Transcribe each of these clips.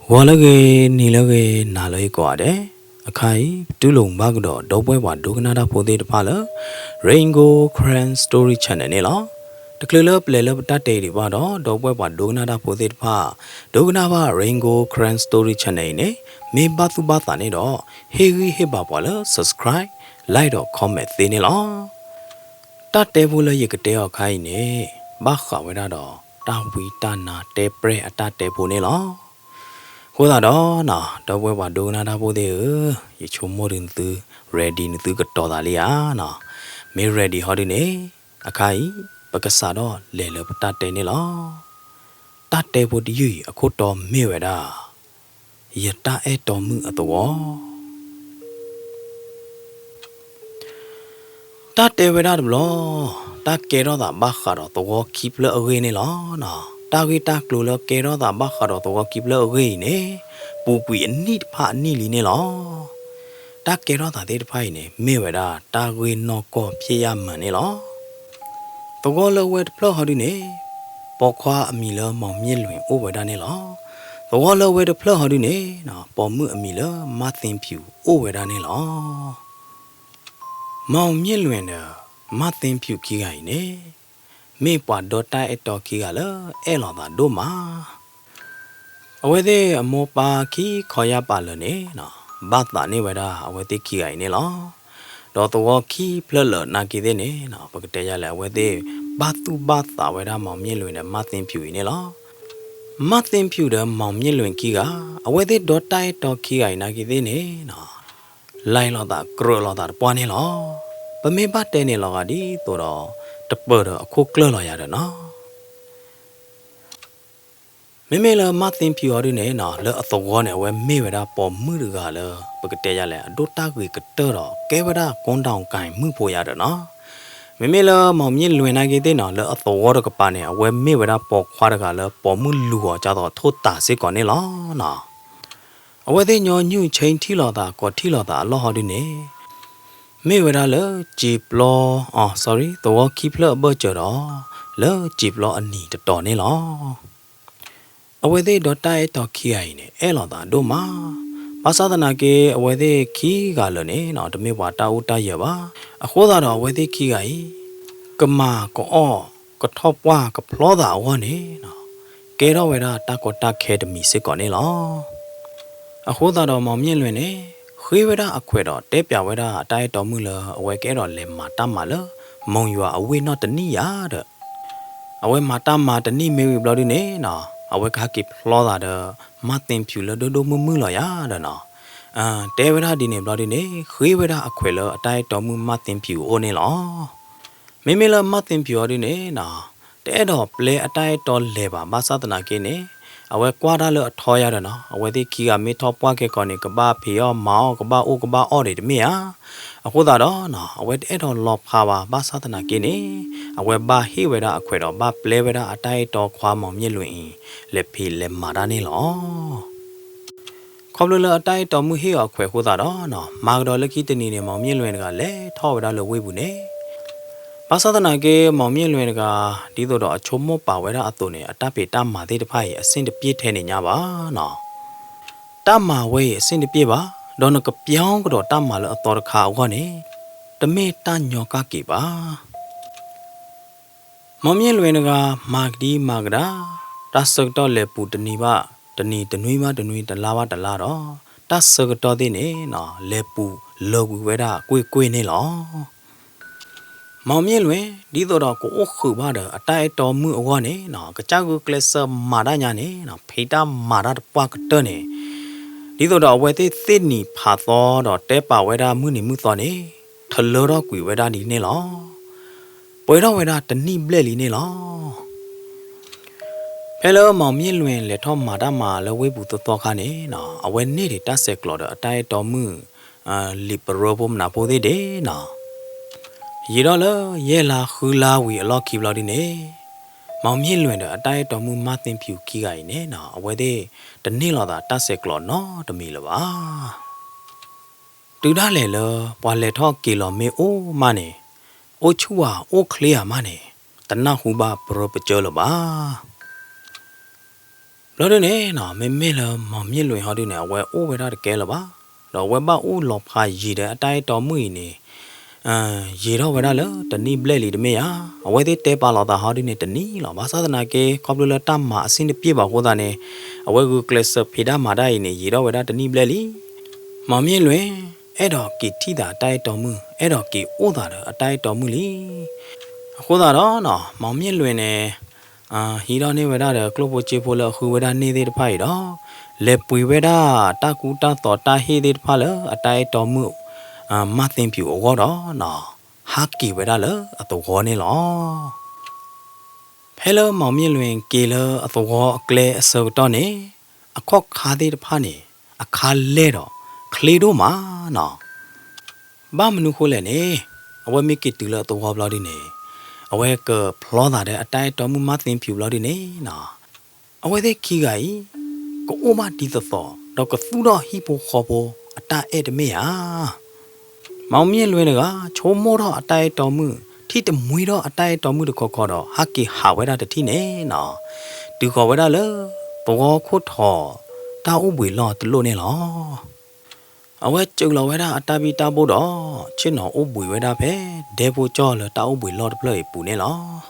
ဂီၤလၢအဂ့ၤ, နံၤလၢအဂ့ၤ, နၤလၢအဂ့ၤကိးဂၤဒဲး, အခါအံၤ ပတူၢ်လိာ်ဘၣ်ကဒီး ဒီပုၢ်ဝဲၢ်ပှၤဒိကနၣ်တၢ်ဖိသ့ၣ်တဖၣ်လၢ Rain Gold Karen Story Channel န့ၣ်လီၤ. တချုးလၢပလဲၤလၢပတၢ်တဲဒံးဘၣ်ဒီး ဒီပုၢ်ဝဲၢ်ပှၤဒိကနၣ်တၢ်ဖိသ့ၣ်တဖၣ်, ဒိကနၣ်ဘၣ် Rain Gold Karen Story Channel အံၤန့ၣ် မ့ၢ်ဘၣ်သူၣ်ဘၣ်သးန့ၣ်ဒီး ဟ့ၣ်ဂံၢ်ဟ့ၣ်ဘါပှၤလၢ subscribe, like ဒီး comment သ့န့ၣ်လီၤ. တၢ်တဲဖိလၢယကတဲအီၤအခါအံၤန့ၣ် ဘၣ်ဃးဝဲဒၣ်ဒီး တၢ်ဝံတၢ်နါတဲပြဲၢ်အတၢ်တဲဖိန့ၣ်လီၤ. အဃိသတးဒီး ဒီပုၢ်ဝဲၢ်ပှၤဒိကနၣ်တၢ်ဖိသ့ၣ်ဧၢ, ယဆိကမိၣ်ဒုးနသု ready နသုကတီၤသးလံဧါနီၤ. မ့ၢ် ready ဟီဒုန့ၣ် အခါအံၤ ပကစးထီၣ်လဲၤလၢပတၢ်တဲန့ၣ်လီၤ. တၢ်တဲဖိတယုၢ်အံၤအခိၣ်တီမ့ၢ်ဝဲဒၣ် ယတၢ်အဲၣ်တီမုၣ်အသဝီ. တၢ်တဲဝဲဒၣ်တဘျီ, တၢ်ကဲထီၣ်သးဘၣ်ဃးဒီးသဝီခံဖျၢၣ်အဂ့ၢ်န့ၣ်လီၤ. တၢ်ဂ့ၢ်တၢ်ကျိၤလၢကဲထီၣ်သးဘၣ်ဃးဒီးသဝီခံဖျၢၣ်အဂ့ၢ်အံၤန့ၣ် ပူၤကွံာ်အနံၣ်တဖၣ်အနံၣ်လံန့ၣ်လီၤ. တၢ်ကဲထီၣ်သးသ့ၣ်တဖၣ်အံၤန့ၣ် မ့ၢ်ဝဲဒၣ်တၢ်ဂ့ၢ်နီၢ်ကီၢ်ဖျ့ၣ်ယၢ်မးန့ၣ်လီၤ. သဝီလၢအဝဲတဖျၢၣ်ဟီဒုန့ၣ် ပိာ်ခွါအမံၤလၢ မောင်မြင့်လွင် အိၣ်ဝဲဒၣ်န့ၣ်လီၤ. သဝီလၢအဝဲတဖျၢၣ်ဟီဒုန့ၣ် ပိာ်မုၣ်အမံၤလၢ မၢ်သ့ဖၠူး အိၣ်ဝဲဒၣ်န့ၣ်လီၤ. မောင်မြင့်လွင် ဒီး မၢ်သ့ဖၠူးခံဂၤအံၤန့ၣ် မ့ၢ်ပှၤဒီတၢ်အဲၣ်တီခံဂၤလၢအဲၣ်လီၤသးဒိၣ်မး. အဝဲသ့ၣ်အမိၢ်ပၢ်ခံခီယၢ်ပာ်လၢာ်န့ၣ် ဘၣ်သးန့ၢ်ဝဲဒၣ်အဝဲသ့ၣ်ခံဂၤအံၤန့ၣ်လီၤ. ဒီးသဝီခံဖျၢၣ်လၢာ်နာ်က့သ့ၣ်န့ၣ် ပကတဲယၤလဲၣ် အဝဲသ့ၣ်ဘၣ်သူၣ်ဘၣ်သးဝဲဒၣ် မောင်မြင့်လွင် ဒီး မၢ်သ့ဖၠူး အံၤန့ၣ်လီၤ. မၢ်သ့ဖၠူး ဒီး မောင်မြင့်လွင် ခံဂၤ အဝဲသ့ၣ်ဒီတၢ်အဲၣ်တီခံဂၤအံၤနာ်က့သ့ၣ်န့ၣ် လၢလီၤသးကြၢးလီၤသးတပှၢ်န့ၣ်လီၤ. ပမ့ၢ်ဘၣ်တဲန့ၣ်လီၤဂာ်ဒ်သိးဒီး တပၢၤဒီးအခိၣ်ကျၢၢ်လီၤယၤဒီးနီၤ. မ့မ့ၢ်လၢ မၢ်သ့ဖၠူး ဟီဒုန့ၣ် လၢအသဝီန့ၣ် အဝဲမ့ၢ်ဝဲဒၣ်ပိာ်မုၣ်တဂၤလၢ ပကတဲယၤလဲၣ် အဒိၣ်တၢ်ဂ့ၤကတၢၢ်ဒီး ကဲဝဲဒၣ် ကွင်းတောင်ကိုင်မုၣ်ဖိ ယၤဒီးနီၤ. မ့မ့ၢ်လၢ မောင်မြင့်လွင် နာ်က့သ့ၣ်နီၤ လၢအသဝီတကပၤန့ၣ် အဝဲမ့ၢ်ဝဲဒၣ်ပိာ်ခွါတဂၤလၢပိာ်မုၣ်လူၤအီၤ ကၢ်သိးထိၣ်တၤစ့ၢ်ကီးန့ၣ်လီၤ. အဝဲသ့ၣ်ညီနုၢ်ဆ့ထံၣ်လိာ်သး ကိးထံၣ်လိာ်သးအလီၢ်ဟီဒုန့ၣ် မ့ၢ်ဝဲဒၣ်လၢစံာ်ပျီ, အ သဝီခံဖျၢၣ်အဘၢၣ်စၢၤဒီး လၢစံာ်ပျီအနံၤတတီၤန့ၣ်လီၤ. အဝဲသ့ၣ်ဒီတၢ်အဲၣ်တီခံဂၤအံၤန့ၣ် အဲၣ်လိာ်သးဒိၣ်မး. ဘၣ်ဆၣ်သနာ်က့ အဝဲသ့ၣ်ခံဂၤလၢာ်န့ၣ် တမ့ၢ်ပှၤတၢ်အိၣ်တၢ်ယၢၤဘၣ်. အဃိသတးဒီးအဝဲသ့ၣ်ခံဂၤအံၤ ကမၤကအီၣ် ကထီၣ်ပှၢ်ကဖျီသးအဂီၢ်န့ၣ် ကဲထီၣ်ဝဲဒၣ်တၢ်ကီတၢ်ခဲတမံၤစ့ၢ်ကီးန့ၣ်လီၤ. အဃိသတးဒီး မောင်မြင့်လွင် န့ၣ် ဃ့ဝဲဒၣ်အခွဲးဒီးတဲပၠးဝဲဒၣ်အတၢ်အဲၣ်တီမုၣ်လၢ အဝဲကအဲၣ်ဒိးလဲၤမၤတၢ်မၤလၢ မုံယွၤအဝ့ၢ်နီၢ်တနံၣ်ယၤဒီး အဝဲမၤတၢ်မၤတနံၣ်မ့ၢ်ဝံၤဘျီဒုန့ၣ် အဝဲကဟဲက့ၤဖျီသးဒီး မၢ်သ့ဖၠူး လၢဒိၣ်ဒိၣ်မုၢ်မုၢ်လီၤယၤဒီးနီၤ. တဲဝဲဒၣ်ဒ်န့ၣ်ဘျီဒုန့ၣ် ဃ့ဝဲဒၣ်အခွဲးလၢအတၢ်အဲၣ်တီမုၣ် မၢ်သ့ဖၠူး အအိၣ်န့ၣ်လီၤ. မ့မ့ၢ်လၢ မၢ်သ့ဖၠူး ဟီဒုန့ၣ် တအဲၣ်ဒိးပျဲအတၢ်အဲၣ်တီလဲၤဘၣ်. ဘၣ်ဆၣ်သနာ်က့န့ၣ် အဝဲကွၢ်တၢ်လၢအထီယၤဒီးနီၤ အဝဲသ့ၣ်ခံဂၤမ့ၢ်ထီၣ်ပှၢ်ကဲကီးန့ၣ် ကဘၣ်ဖံးအီၣ်မၤအီၣ် ကဘၣ်အိၣ်ကဘၣ်အီၣ်ဒံးတမ့ၢ်ဧါ. အဃိသတးဒီးနီၤ အဝဲတအဲၣ်ဒိးလီၤဖးဘၣ်. ဘၣ်ဆၣ်သနာ်က့န့ၣ် အဝဲဘၣ်ဟ့ၣ်ဝဲဒၣ်အခွဲးဒီး ဘၣ်ပျဲဝဲဒၣ်အတၢ်အဲၣ်တီခွါ မောင်မြင့်လွင် အံၤ လဲၤဖံးလဲၤမၤတၢ်န့ၣ်လီၤ. ခီဖျိလၢအတၢ်အဲၣ်တီမုၣ်ဟ့ၣ်အီၤအခွဲးအဃိသတးဒီးနီၤ မၤကဒီးလၢခံတနံၤန့ၣ် မောင်မြင့်လွင် တဂၤလဲၤထီၣ်ဝဲဒၣ်လၢဝ့ၢ်ပူၤန့ၣ် ဘၣ်ဆၣ်သနာ်က့ မောင်မြင့်လွင် တဂၤ ဒ်သိးဒီးအဆိကမိၣ်ပာ်ဝဲဒၣ်အသိးန့ၣ် အတၢ်ဖံးတၢ်မၤသ့ၣ်တဖၣ်အံၤ အဆင်တပြေထဲန့ၣ်ညါဘၣ်နီၤ. တၢ်မၤဝဲအံၤအဆင်တပြေဘၣ် ဒီးနကပျီကဒီးတၢ်မၤလၢအသီတခါအဂီၢ်န့ၣ် တမ့ၢ်တၢ်ညီကၢ်က့ၤဘၣ်. မောင်မြင့်လွင် တဂၤ မၤကဒံမၤကဒါ တၢ်ဆၢကတီၢ်လဲၤပူၤတနံၤဘၣ်တနံၤ တနွံဘၣ်တနွံ တလါဘၣ်တလါဒီး တၢ်ဆၢကတီၢ်သ့ၣ်န့ၣ်နီၤ လဲၤပူၤလၢာ်ကွံာ်ဝဲဒၣ်ကွ့ၢ်ကွ့ၢ်န့ၣ်လီၤ. မောင်မြင့်လွင် ဒ်သိးဒီးကအိၣ်ဃုာ်ဘၣ်ဒီး အတၢ်အဲၣ်တီမုၣ်အဂီၢ်န့ၣ်နီၤ ကစၢ်ဂုာ်ကျဲးစၢးမၤတၢ်ညါန့ၣ်နီၤ ဖံးတၢ်မၤတၢ်တပှၢ်ကတၢၢ်န့ၣ် ဒ်သိးဒီးအဝဲသ့ၣ်သ့ၣ်နံၤဖးသီဒီးတဲပာ်ဝဲဒၣ်မုၢ်နံၤမုၢ်သီန့ၣ် ထလၢထီၣ်ကွံာ်ဝဲဒၣ်ဒ်န့ၣ်လီၤ. ပှဲၤထီၣ်ဝဲဒၣ်တနံၣ်ဘျဲၣ်လံန့ၣ်လီၤ. ဖဲလၢ မောင်မြင့်လွင် လဲၤထီၣ်မၤတၢ်မၤလၢဝ့ၢ်ပူၤသီသီခါန့ၣ်နီၤ အဝဲန့ၢ်ဒံးတၢ်ဆဲးကျိးဒီးအတၢ်အဲၣ်တီမုၣ် လံာ်ပရၢဖိမနၤဖိသ့ၣ်ဒၣ်နီၤ. ယံာ်ထီၣ်လၢယဲၢ်လါဃုလါဝံၤအလီၢ်ခံဘျီဒ်န့ၣ် မောင်မြင့်လွင် ဒီးအတၢ်အဲၣ်တီမုၣ် မၢ်သ့ဖၠူး ခံဂၤအံၤန့ၣ်နီၤ အဝဲသ့ၣ်တန့ၢ်လိာ်သးတၢ်ဆဲးကျိးနီတမံၤလၢၤဘၣ်. တုၤဒၣ်လဲာ်လၢ ပှၤလဲၤထီၣ်က့ၤလီၤမ့ၢ်အိၣ်မးန့ၣ် အိၣ်ဆူၣ်ဧါအိၣ်ချ့ဧါမးန့ၣ် တနၢ်ဟူဘၣ်ပရၢပစၢလၢၤဘၣ်. ဘျီဒုန့ၣ်နီၤ မ့မ့ၢ်လၢ မောင်မြင့်လွင် ဟီဒုန့ၣ် အဝဲအိၣ်ဝဲဒၣ်တကဲလၢၤဘၣ်. ဒီးအဝဲဘၣ်အိၣ်လီၤဖးယံာ်ဒီးအတၢ်အဲၣ်တီမုၣ်အံၤန့ၣ် ယံာ်ထီၣ်ဝဲဒၣ်လၢတနံၣ်ဘျဲၣ်လံတမ့ၢ်ဧါ. အဝဲသ့ၣ်တဲပာ်လီၤသးဟီဒုန့ၣ်တနံၣ်လီၤ. ဘၣ်ဆၣ်သနာ်က့ ခီဖျိလၢတၢ်မၤအဆင်တပြေဘၣ်အဃိသတးန့ၣ် အဝဲဂုာ်ကျဲးစၢးဖံးတၢ်မၤတၢ်အံၤန့ၣ် ယံာ်ထီၣ်ဝဲဒၣ်တနံၣ်ဘျဲၣ်လံ. မောင်မြင့်လွင် အဲၣ်ဒိးက့ၤထံၣ်သးအတၢ်အဲၣ်တီမုၣ်, အဲၣ်ဒိးက့ၤအိၣ်သးဒီးအတၢ်အဲၣ်တီမုၣ်လံ. အဃိသတးဒီးနီၤ မောင်မြင့်လွင်န့ၣ် ဟံးထီၣ်န့ၢ်ဝဲဒၣ်ဒီး ကျိၣ်ဖိစ့ဖိလၢအဃုဝဲဒၣ်န့ၢ်သ့ၣ်တဖၣ်အံၤဒီး လဲၤပှ့ၤဝဲဒၣ်တၢ်ကူတၢ်သိးတၢ်ဟ့ၣ်သ့ၣ်တဖၣ်လၢအတၢ်အဲၣ်တီမုၣ် မၢ်သ့ဖၠူးအဂီၢ်ဒီးနီၤ ဟးက့ၤဝဲဒၣ်လၢအသဝီန့ၣ်လီၤ. ဖဲလၢမောင်မြင့်လွင်က့ၤလၢအသဝီအကျဲအဆၢကတီၢ်န့ၣ် အခီၣ်ခါသ့ၣ်တဖၣ်န့ၣ် အခါလဲၢ်ဒီး ချ့ဒိၣ်မးနီၤ. ဘၣ်မနုၤဃိလဲၣ်န့ၣ် အဝဲမ့ၢ်က့ၤတုၤလၢအသဝီဘျီဒုန့ၣ် အဝဲကဖျီသးဒီးအတၢ်အဲၣ်တီမုၣ်မၢ်သ့ဖၠူးဘျီဒုန့ၣ်နီၤ အဝဲသ့ၣ်ခံဂၤအံၤ ကအိၣ်ဘၣ်ဒ်သိးသိး ဒီးကသူၣ်ထီၣ်ဟံၣ်ဖိဃီဖိအတၢ်အဲၣ်တမ့ၢ်ဧါ. မောင်မြင့်လွင်တဂၤ ဆိကမိၣ်ထီၣ်အတၢ်အဲၣ်တီမုၣ်, ထံၣ်တမှံထီၣ်အတၢ်အဲၣ်တီမုၣ်တခီခီဒီး ဟးက့ၤဟးဝဲဒၣ်တထံၣ်န့ၣ်နီၤ တုၤဃီၤဝဲဒၣ်လၢ သဝီခိၣ်ထိး တၢ်အိၣ်ဘှံးလီၢ်တလိၣ်န့ၣ်လီၤ. အဝဲစၢးလီၤဝဲဒၣ်အတၢ်ဘံၣ်တၢ်ဘိၣ်ဒီး ဆ့ၣ်နီၤအိၣ်ဘှံးဝဲဒၣ်ဖဲ ဒဲဖိကၠီလၢတၢ်အိၣ်ဘှံးလီၢ်တဖျၢၣ်အံၤအပူၤန့ၣ်လီၤ.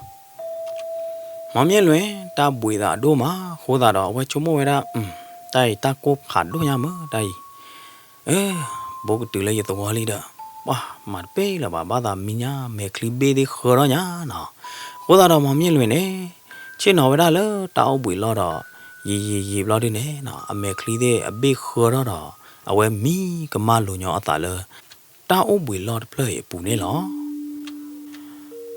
မောင်မြင့်လွင် တၢ်ဘှံးသးဒိၣ်မး အဃိသတးဒီး အဝဲဆိကမိၣ်ဝဲဒၣ် တၢ်အံၤတၢ်ကိၢ်ဖးဒိၣ်ညါမး တၢ်အံၤ ဘိကတုၤလၢယသဝီလံဒီး ပှၤမၤတပ့ၢ်လၢၤဘၣ် ဘၣ်သးမံညါ အမဲာ်ချံဘ့ၣ်သ့ၣ်ဃၢထီၣ်ညါနီၤ. အဃိသတးဒီး မောင်မြင့်လွင်န့ၣ် ဆ့ၣ်နီၤဝဲဒၣ်လၢတၢ်အိၣ်ဘှံးလီၢ်ဒီး ယံာ်ယံာ်ယံာ်ဘျီဒုန့ၣ်နီၤ အမဲာ်ချံသ့ၣ်အဘ့ၣ်ဃၢထီၣ်ဒီး အဝဲမံကမၣ်လိၤညီအသးလၢ တၢ်အိၣ်ဘှံးလီၢ်တဖျၢၣ်အံၤအပူၤန့ၣ်လီၤ.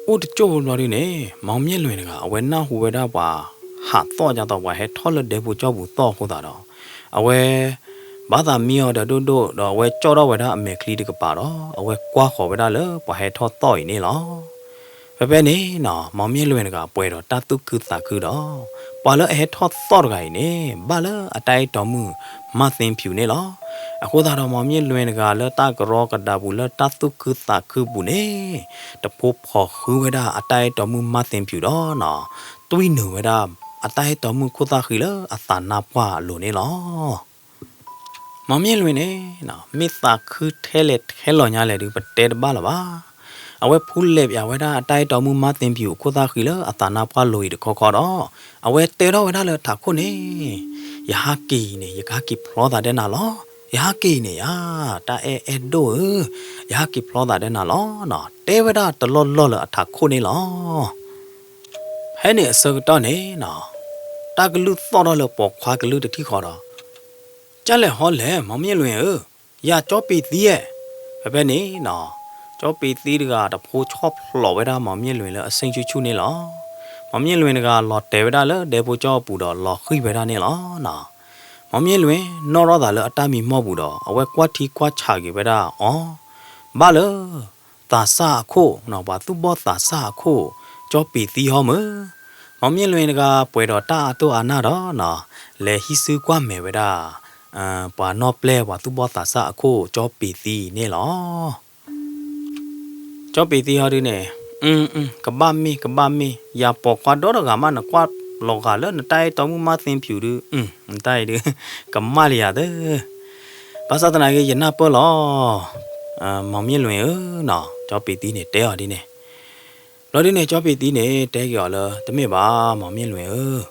အိၣ်တကၠိၢ်ဖိဘျီဒုန့ၣ် မောင်မြင့်လွင်တဂၤ အဝဲနၢ်ဟူဝဲဒၣ်ပှၤဟးသီၣ်ဒ်သိး ပှၤဟဲထီၣ်လၢဒဲဖိကၠီပူၤသီၣ်အဃိသတးဒီး အဝဲ ဘၣ်သးမံအီၤဒီးဒိၣ်ဒိၣ်ဒီး အဝဲကၠီၣ်ထီၣ်ဝဲဒၣ်အမဲာ်ချံတကပၤဒီး အဝဲကွၢ်ဃီၤဝဲဒၣ်လၢပှၤဟဲထီၣ်သီၣ်အံၤန့ၣ်လီၤ. ဖဲဖဲန့ၣ်နီၤ မောင်မြင့်လွင်တဂၤပှဲၤဒီးတၢ်သူၣ်ခုသးခုဒီး ပှၤလၢအဟဲထီၣ်သီၣ်တဂၤအံၤန့ၣ် ဘၣ်လၢအတၢ်အဲၣ်တီမုၣ် မၢ်သ့ဖၠူးန့ၣ်လီၤ. အဃိသတးဒီး မောင်မြင့်လွင်တဂၤလၢတၢ်ကရီကဒါပူၤလၢတၢ်သူၣ်ခုသးခုပူၤန့ၣ် တဖိဖီၣ်ဃုဝဲဒၣ်အတၢ်အဲၣ်တီမုၣ်မၢ်သ့ဖၠူးဒီးနီၤ တွံၢ်နုာ်ဝဲဒၣ် အတၢ်အဲၣ်တီမုၣ်ခိၣ်သၣ်ဃံလၢအသးနါပှၢ်အလိၤန့ၣ်လီၤ. မောင်မြင့်လွင်န့ၣ် မ့ၢ်သးခုထဲလဲၣ်ထဲလီၤညါလဲၣ်ဒုး ပတဲတဘၣ်လၢၤဘၣ်. အဝဲဖူလဲၣ်ပၠးဝဲဒၣ်အတၢ်အဲၣ်တီမုၣ်မၢ်သ့ဖၠူးအခိၣ်သၣ်ဃံလၢအသးနါပှၢ်လိၤအံၤတခီခီဒီး အဝဲတဲထီၣ်ဝဲဒၣ်လၢထးခိၣ်န့ၣ် ယဟးက့ၤအံၤန့ၣ် ယကဟဲက့ၤဖျီသးဒဲနၤလီၤ. ယဟးက့ၤအံၤန့ၣ်ဧါ တၢ်အဲၣ်အဲၣ်ဒိၣ်ဧၢ, ယဟးက့ၤဖျီသးဒဲနၤလီၤနီၤ တဲဝဲဒၣ်တလီၢ်လီၢ်လၢအထးခိၣ်န့ၣ်လီၤ. ဖဲန့ၣ်အဆၢကတီၢ်န့ၣ်နီၤ တၢ်ကလုၢ်သီၣ်ထီၣ်လၢပိာ်ခွါကလုၢ်တထံၣ်ဃီဒီး ကၢ်လဲၣ်ဟီလဲၣ် မောင်မြင့်လွင်ဧၢ, ယၤကၠီပံၤသံဧၢ. ဖဲဖဲန့ၣ်နီၤ ကၠီပံၤသံတဂၤတဖိဆီၣ်ဖျိးဝဲဒၣ် မောင်မြင့်လွင်လၢအဆ့ဆူၣ်ဆူၣ်န့ၣ်လီၤ. မောင်မြင့်လွင်တဂၤလီၤတဲာ်ဝဲဒၣ်လၢဒဲဖိကၠီအပူၤဒီးလီၤဃံၢ်ဝဲဒၣ်န့ၣ်လီၤနီၤ. မောင်မြင့်လွင်နီၣ်ထီၣ်သးလၢအတၢ်မံမီၢ်ပူၤဒီး အဝဲကွၢ်ထံကွၢ်ဆးက့ၤဝဲဒၣ်အီၤ ဘၣ်လၢ သးစၢ်အခိၣ်နီၤ ပှၤသူၣ်ဘီၣ်သးစၢ်အခိၣ် ကၠီပံၤသံဟီမၢ်. မောင်မြင့်လွင်တဂၤပှဲၤဒီးတၢ်အတိၢ်အနၢ်ဒီးနီၤ လဲၤဟံးစုကွၢ်မဲာ်ဝဲဒၣ် ပှၤနီၣ်ပျဲၢ်ပှၤသူၣ်ဘီၣ်သးစၢ်အခိၣ် ကၠီပံၤသံန့ၣ်လီၤ. ကၠီပံၤသံဟီဒုန့ၣ် ကဘၣ်မ့ၢ် ကဘၣ်မ့ၢ် ယၤပိာ်ခွါဒီတဂၤမး နကွၢ်လီၤဂာ်လၢနတၢ်အဲၣ်တီမုၣ်မၢ်သ့ဖၠူးဒု နတၢ်အံၤဒု ကမၣ်လံယၤသၢ ဘၣ်ဆၣ်သနာ်က့ ယနၢ်ပၢၢ်လီၤ မောင်မြင့်လွင်ဧၢနီၤ ကၠီပံၤသံန့ၣ်တဲအီၤဒ်န့ၣ်. ဘျီဒုန့ၣ် ကၠီပံၤသံန့ၣ် တဲက့ၤအီၤလၢ တမ့ၢ်ဘၣ် မောင်မြင့်လွင်ဧၢ,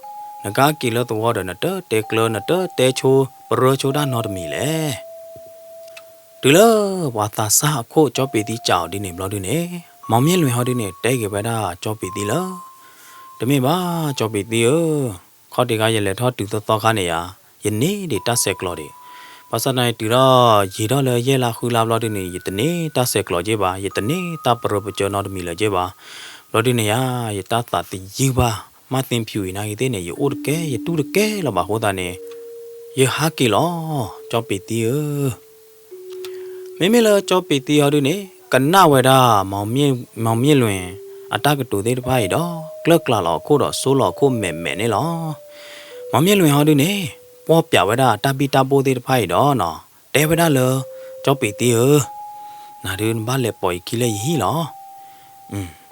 နကဟဲက့ၤလၢသဝီဒီး နတတဲကျၢၤ နတတဲဆိ ပရၢဆိတၢ်နီတမံၤလဲၣ်. တုၤလၢပှၤသးစၢ်အခိၣ် ကၠီပံၤသံစံးအီၤဒ်န့ၣ်ဘျီဒုန့ၣ် မောင်မြင့်လွင်ဟီဒုန့ၣ် တဲက့ၤဝဲဒၣ်ကၠီပံၤသံလၢ တမ့ၢ်ဘၣ် ကၠီပံၤသံဧၢ, ခီတံၢ်ခါယလဲၤထီၣ်တုၤသီသီခါန့ၣ်ယါ ယန့ၢ်ဒံးတၢ်ဆဲးကျိးဒံး, ဘၣ်ဆၣ်သနာ်က့ တုၤထီၣ်ယံာ်ထီၣ်လၢယဲၢ်လါဃုလါဘျီဒုန့ၣ် ယတန့ၢ်တၢ်ဆဲးကျိးက့ဘၣ်, ယတန့ၢ်တၢ်ပရၢပစၢနီတမံၤလၢၤက့ဘၣ်. ဘျီဒုန့ၣ်ယါ ယတၢ်သးသယုၢ်ဘၣ် မၢ်သ့ဖၠူးအံၤနာ်က့သ့ၣ်န့ၣ် ယအိၣ်တကဲ ယတူၢ်တကဲလၢၤဘၣ်အဃိသတးန့ၣ် ယဟးက့ၤလီၤ ကၠီပံၤသံဧၢ. မ့မ့ၢ်လၢကၠီပံၤသံဟီဒုန့ၣ် ကနၣ်ဝဲဒၣ် မောင်မြင့်လွင် အတၢ်ကတိၤသ့ၣ်တဖၣ်အံၤဒီး ကျၢၢ်ကျးလီၤအခိၣ်ဒီးစိလီၤအခိၣ်မဲာ်မဲာ်န့ၣ်လီၤ. မောင်မြင့်လွင်ဟီဒုန့ၣ် ပီၢ်ပၠးဝဲဒၣ်တၢ်ဘံၣ်တၢ်ဘိၣ်သ့ၣ်တဖၣ်အံၤဒီးနီၤ တဲဝဲဒၣ်လၢ ကၠီပံၤသံဧၢ, နၤဒုနဘၣ်လဲၤပိာ်ယခံလၢယဟံၣ်လီၤ.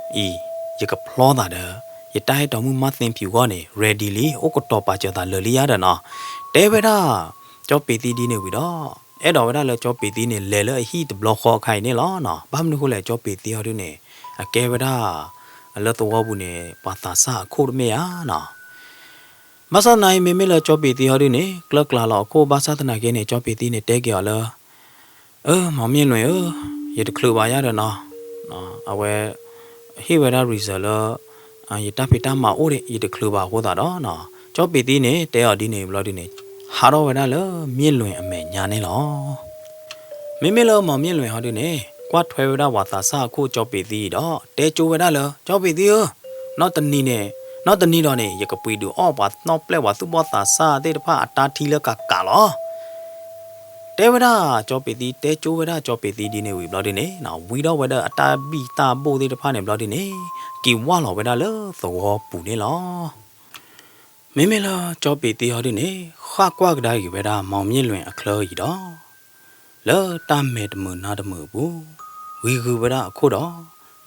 အံၤ ယကဖျီသးဒီး ယတၢ်အဲၣ်တီမုၣ်မါသ့ဖၠူၣ်အဂီၢ်န့ၣ် ready လံ အိၣ်ကတီၤပာ်စၢၤသးလၢာ်လံယါဒီးနီၤ, တဲဝဲဒၣ် ကၠီပ့ၤသံဒ်န့ၣ်ဝံၤဒီး အဲၣ်ဒိးဝဲဒၣ်လၢကၠီပ့ၤသံန့ၣ် လဲၤလၢအဟံၣ်တဘျီဃီအခါအံၤန့ၣ်လီၤနီၤ. ဘၣ်မနုၤဃိလဲၣ် ကၠီပ့ၤသံဟီဒုန့ၣ် အကဲဝဲဒၣ် လၢသဝီပူၤန့ၣ် ပှၤသးစၢ်အခိၣ်တမ့ၢ်ဧါနီၤ. ဘၣ်ဆၣ်သနာ်က့ မ့မ့ၢ်လၢကၠီပ့ၤသံဟီဒုန့ၣ် ကျၢၢ်ကျါလီၤအခိၣ် ဘၣ်ဆၣ်သနာ်က့န့ၣ် ကၠီပ့ၤသံန့ၣ် တဲက့ၤအီၤလၢ အၢ မီၢ်မ့ၢ်လွဲၢ်ဧၢ, ယတချုးဘၣ်ယါဒီးနီၤ, အဝဲ ဟ့ၣ်ဝဲဒၣ် reason လၢ ယတၢ်ဖံးတၢ်မၤအိၣ်ဒီး ယတချုးဘၣ်အဃိသတးဒီးနီၤ, ကၠီပ့ၤသံန့ၣ် တဲအီၤဒ်န့ၣ်ဘျီဒုန့ၣ် ဟးထီၣ်ဝဲဒၣ်လၢမ့ၢ်လွဲၢ်အမဲာ်ညါန့ၣ်လီၤ. မ့မ့ၢ်လၢမီၢ်မ့ၢ်လွဲၢ်ဟီဒုန့ၣ် ကွၢ်ထွဲဝဲဒၣ်ပှၤသးစၢ်အခိၣ်ကၠီပ့ၤသံဒီး တဲကၠိဝဲဒၣ်လၢ ကၠီပ့ၤသံဧၢ, နီတနံၤန့ၣ် နီတနံၤဒီးန့ၣ် ယကပှ့ၤဒုးအီၣ်ပှၤနီၣ်ပျဲၢ်ပှၤသူၣ်ဘီၣ်သးစၢ်သ့ၣ်တဖၣ်အတၢ်ထံလၢကကးလီၤ. တဲဝဲဒၣ်ကၠီပ့ၤသံ တဲကၠိဝဲဒၣ်ကၠီပ့ၤသံဒ်န့ၣ်ဝံၤဘျီဒုန့ၣ် ဝံထီၣ်ဝဲဒၣ်အတၢ်ဘံၣ်တၢ်ဘိၣ်သ့ၣ်တဖၣ်န့ၣ်ဘျီဒုန့ၣ် က့ၤဝၢ်လီၤဝဲဒၣ်လၢသဝီပူၤန့ၣ်လီၤ. မ့မ့ၢ်လၢကၠီပ့ၤသံဟီဒုန့ၣ် ဃၣ်ကွၢ်ကဒါက့ၤဝဲဒၣ်မီၢ်မ့ၢ်လွဲၢ်အချၢအံၤဒီး လၢတၢ်မဲာ်တမုာ်နါတမုာ်အပူၤ ဂံၤဂုာ်ဝဲဒၣ်အခိၣ်ဒီး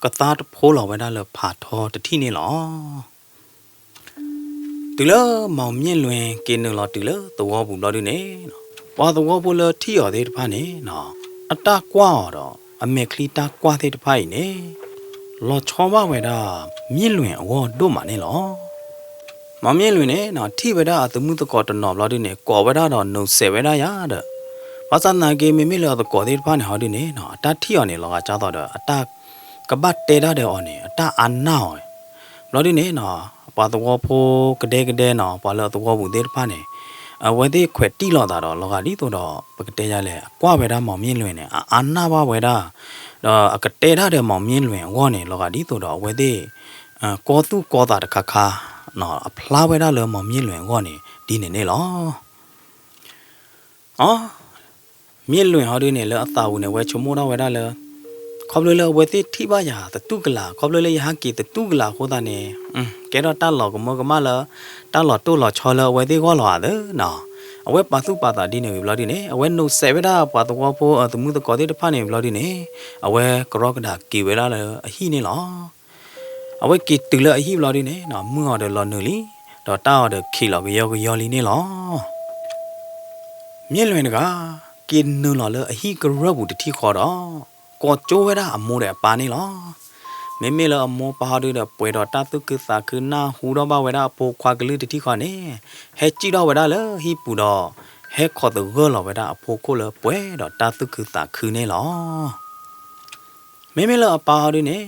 ကသါတဖိလီၤဝဲဒၣ်လၢဖးထီတထံၣ်န့ၣ်လီၤ. တုၤလၢမီၢ်မ့ၢ်လွဲၢ်က့ၤနုာ်လီၤတုၤလၢသဝီပူၤဘျီဒုန့ၣ် ပှၤသဝီဖိလၢထံၣ်အီၤသ့ၣ်တဖၣ်န့ၣ် အတၢ်ကွၢ်အီၤဒီး အမဲာ်ချံတၢ်ကွၢ်သ့ၣ်တဖၣ်အံၤန့ၣ် လီၤဆီဘၣ်ဝဲဒၣ် မ့ၢ်လွဲၢ်အဂီၢ်ဒိၣ်မးန့ၣ်လီၤ. မီၢ်မ့ၢ်လွဲၢ်န့ၣ် ထံၣ်ဝဲဒၣ်အသုးမုၢ်သကိးတနီၤဘျီဒုန့ၣ် ကိးဝဲဒၣ်ဒီးနုာ်စဲးဝဲဒၣ်ယါဒီး ဘၣ်ဆၣ်သနာ်က့ မ့မ့ၢ်လၢအသကိးသ့ၣ်တဖၣ်န့ၣ်ဟီဒုန့ၣ် အတၢ်ထံၣ်အီၤန့ၣ် လီၤဂာ်ကၢ်သိးဒီး အတၢ်ကဘၣ်တဲတၢ်ဒီးအီၤန့ၣ် အတၢ်အါနၢ်အီၤ ဘျီဒုန့ၣ် ပှၤသဝီဖိကဒဲကဒဲနီၤ ပှၤလၢအသဝီပူၤသ့ၣ်တဖၣ်န့ၣ် အဝဲသ့ၣ်ခွဲးတံၢ်လိာ်သးဒီး လီၤဂာ်ဒ်သိးဒီး ပကတဲယါလဲၣ် အကွၢ်ဝဲဒၣ်မီၢ်မ့ၢ်လွဲၢ်န့ၣ် အအါနၢ်ဘၣ်ဝဲဒၣ် ဒီးအကတဲတၢ်ဒီးမီၢ်မ့ၢ်လွဲၢ်အဂီၢ်န့ၣ် လီၤဂာ်ဒ်သိးဒီးအဝဲသ့ၣ် ကီသူၣ်ကီသးတခါခါ အဖျါဝဲဒၣ်လၢမီၢ်မ့ၢ်လွဲၢ်အဂီၢ်န့ၣ် ဒ်န့ၣ်န့ၣ်လီၤ. အ မ့ၢ်လွဲၢ်ဟီဒုန့ၣ် လၢအသးပူၤန့ၣ် အဝဲဆိကမိၣ်ထီၣ်ဝဲဒၣ်လၢ ခီဖျိလၢအဝဲသ့ၣ်ထံၣ်ဘၣ်ယၤသတူၢ်ကလာ် ခီဖျိလၢယဟးက့ၤသတူၢ်ကလာ်အဃိသတးန့ၣ် ကဲထီၣ်တၢ်လီၤကမၢကမၣ်လၢ တၢ်လီၤတိၢ်လီၤဆီလၢအဝဲသ့ၣ်ဂီၢ်လီၤဧါသၢနီၤ. အဝဲပာ်သူၣ်ပာ်သးဒ်န့ၣ်ဝံၤဘျီဒုန့ၣ် အဝဲနုာ်စဲးဝဲဒၣ်ပှၤသဝီဖိအသုးမုၢ်သကိးသ့ၣ်တဖၣ်န့ၣ်ဘျီဒုန့ၣ် အဝဲကရီကဒါက့ၤဝဲဒၣ်လၢအဟံၣ်န့ၣ်လီၤ. အဝဲက့ၤတုၤလၢအဟံၣ်ဘျီဒုန့ၣ် မုၢ်အီၤဒီးလီၤနုာ်လံ ဒီးတၢ်အီၤဒီးခံးလီၤကယီကယီလံန့ၣ်လီၤ. မ့ၢ်လွဲၢ်တဂၤ က့ၤနုာ်လီၤလၢအဟံၣ်ကရၢၢ်ပူၤတထံၣ်ဃီဒီး ကိးကၠိဝဲဒၣ်အမိၢ်ဒီးအပၢ်န့ၣ်လီၤ. မ့မ့ၢ်လၢအမိၢ်ပၢ်ဟီဒုဒီး ပှဲၤဒီးတၢ်သူၣ်ခုသးခု နၢ်ဟူထီၣ်ဘၣ်ဝဲဒၣ်အဖိခွါကလုၢ်တထံၣ်ဃီန့ၣ် ဟဲစံၣ်ထီၣ်ဝဲဒၣ်လၢဟံၣ်ပူၤဒီး ဟဲခိးသဂၢၢ်လီၤဝဲဒၣ်အဖိခိၣ်လၢပှဲၤဒီးတၢ်သူၣ်ခုသးခုန့ၣ်လီၤ. မ့မ့ၢ်လၢအပၢ်ဟီဒုန့ၣ်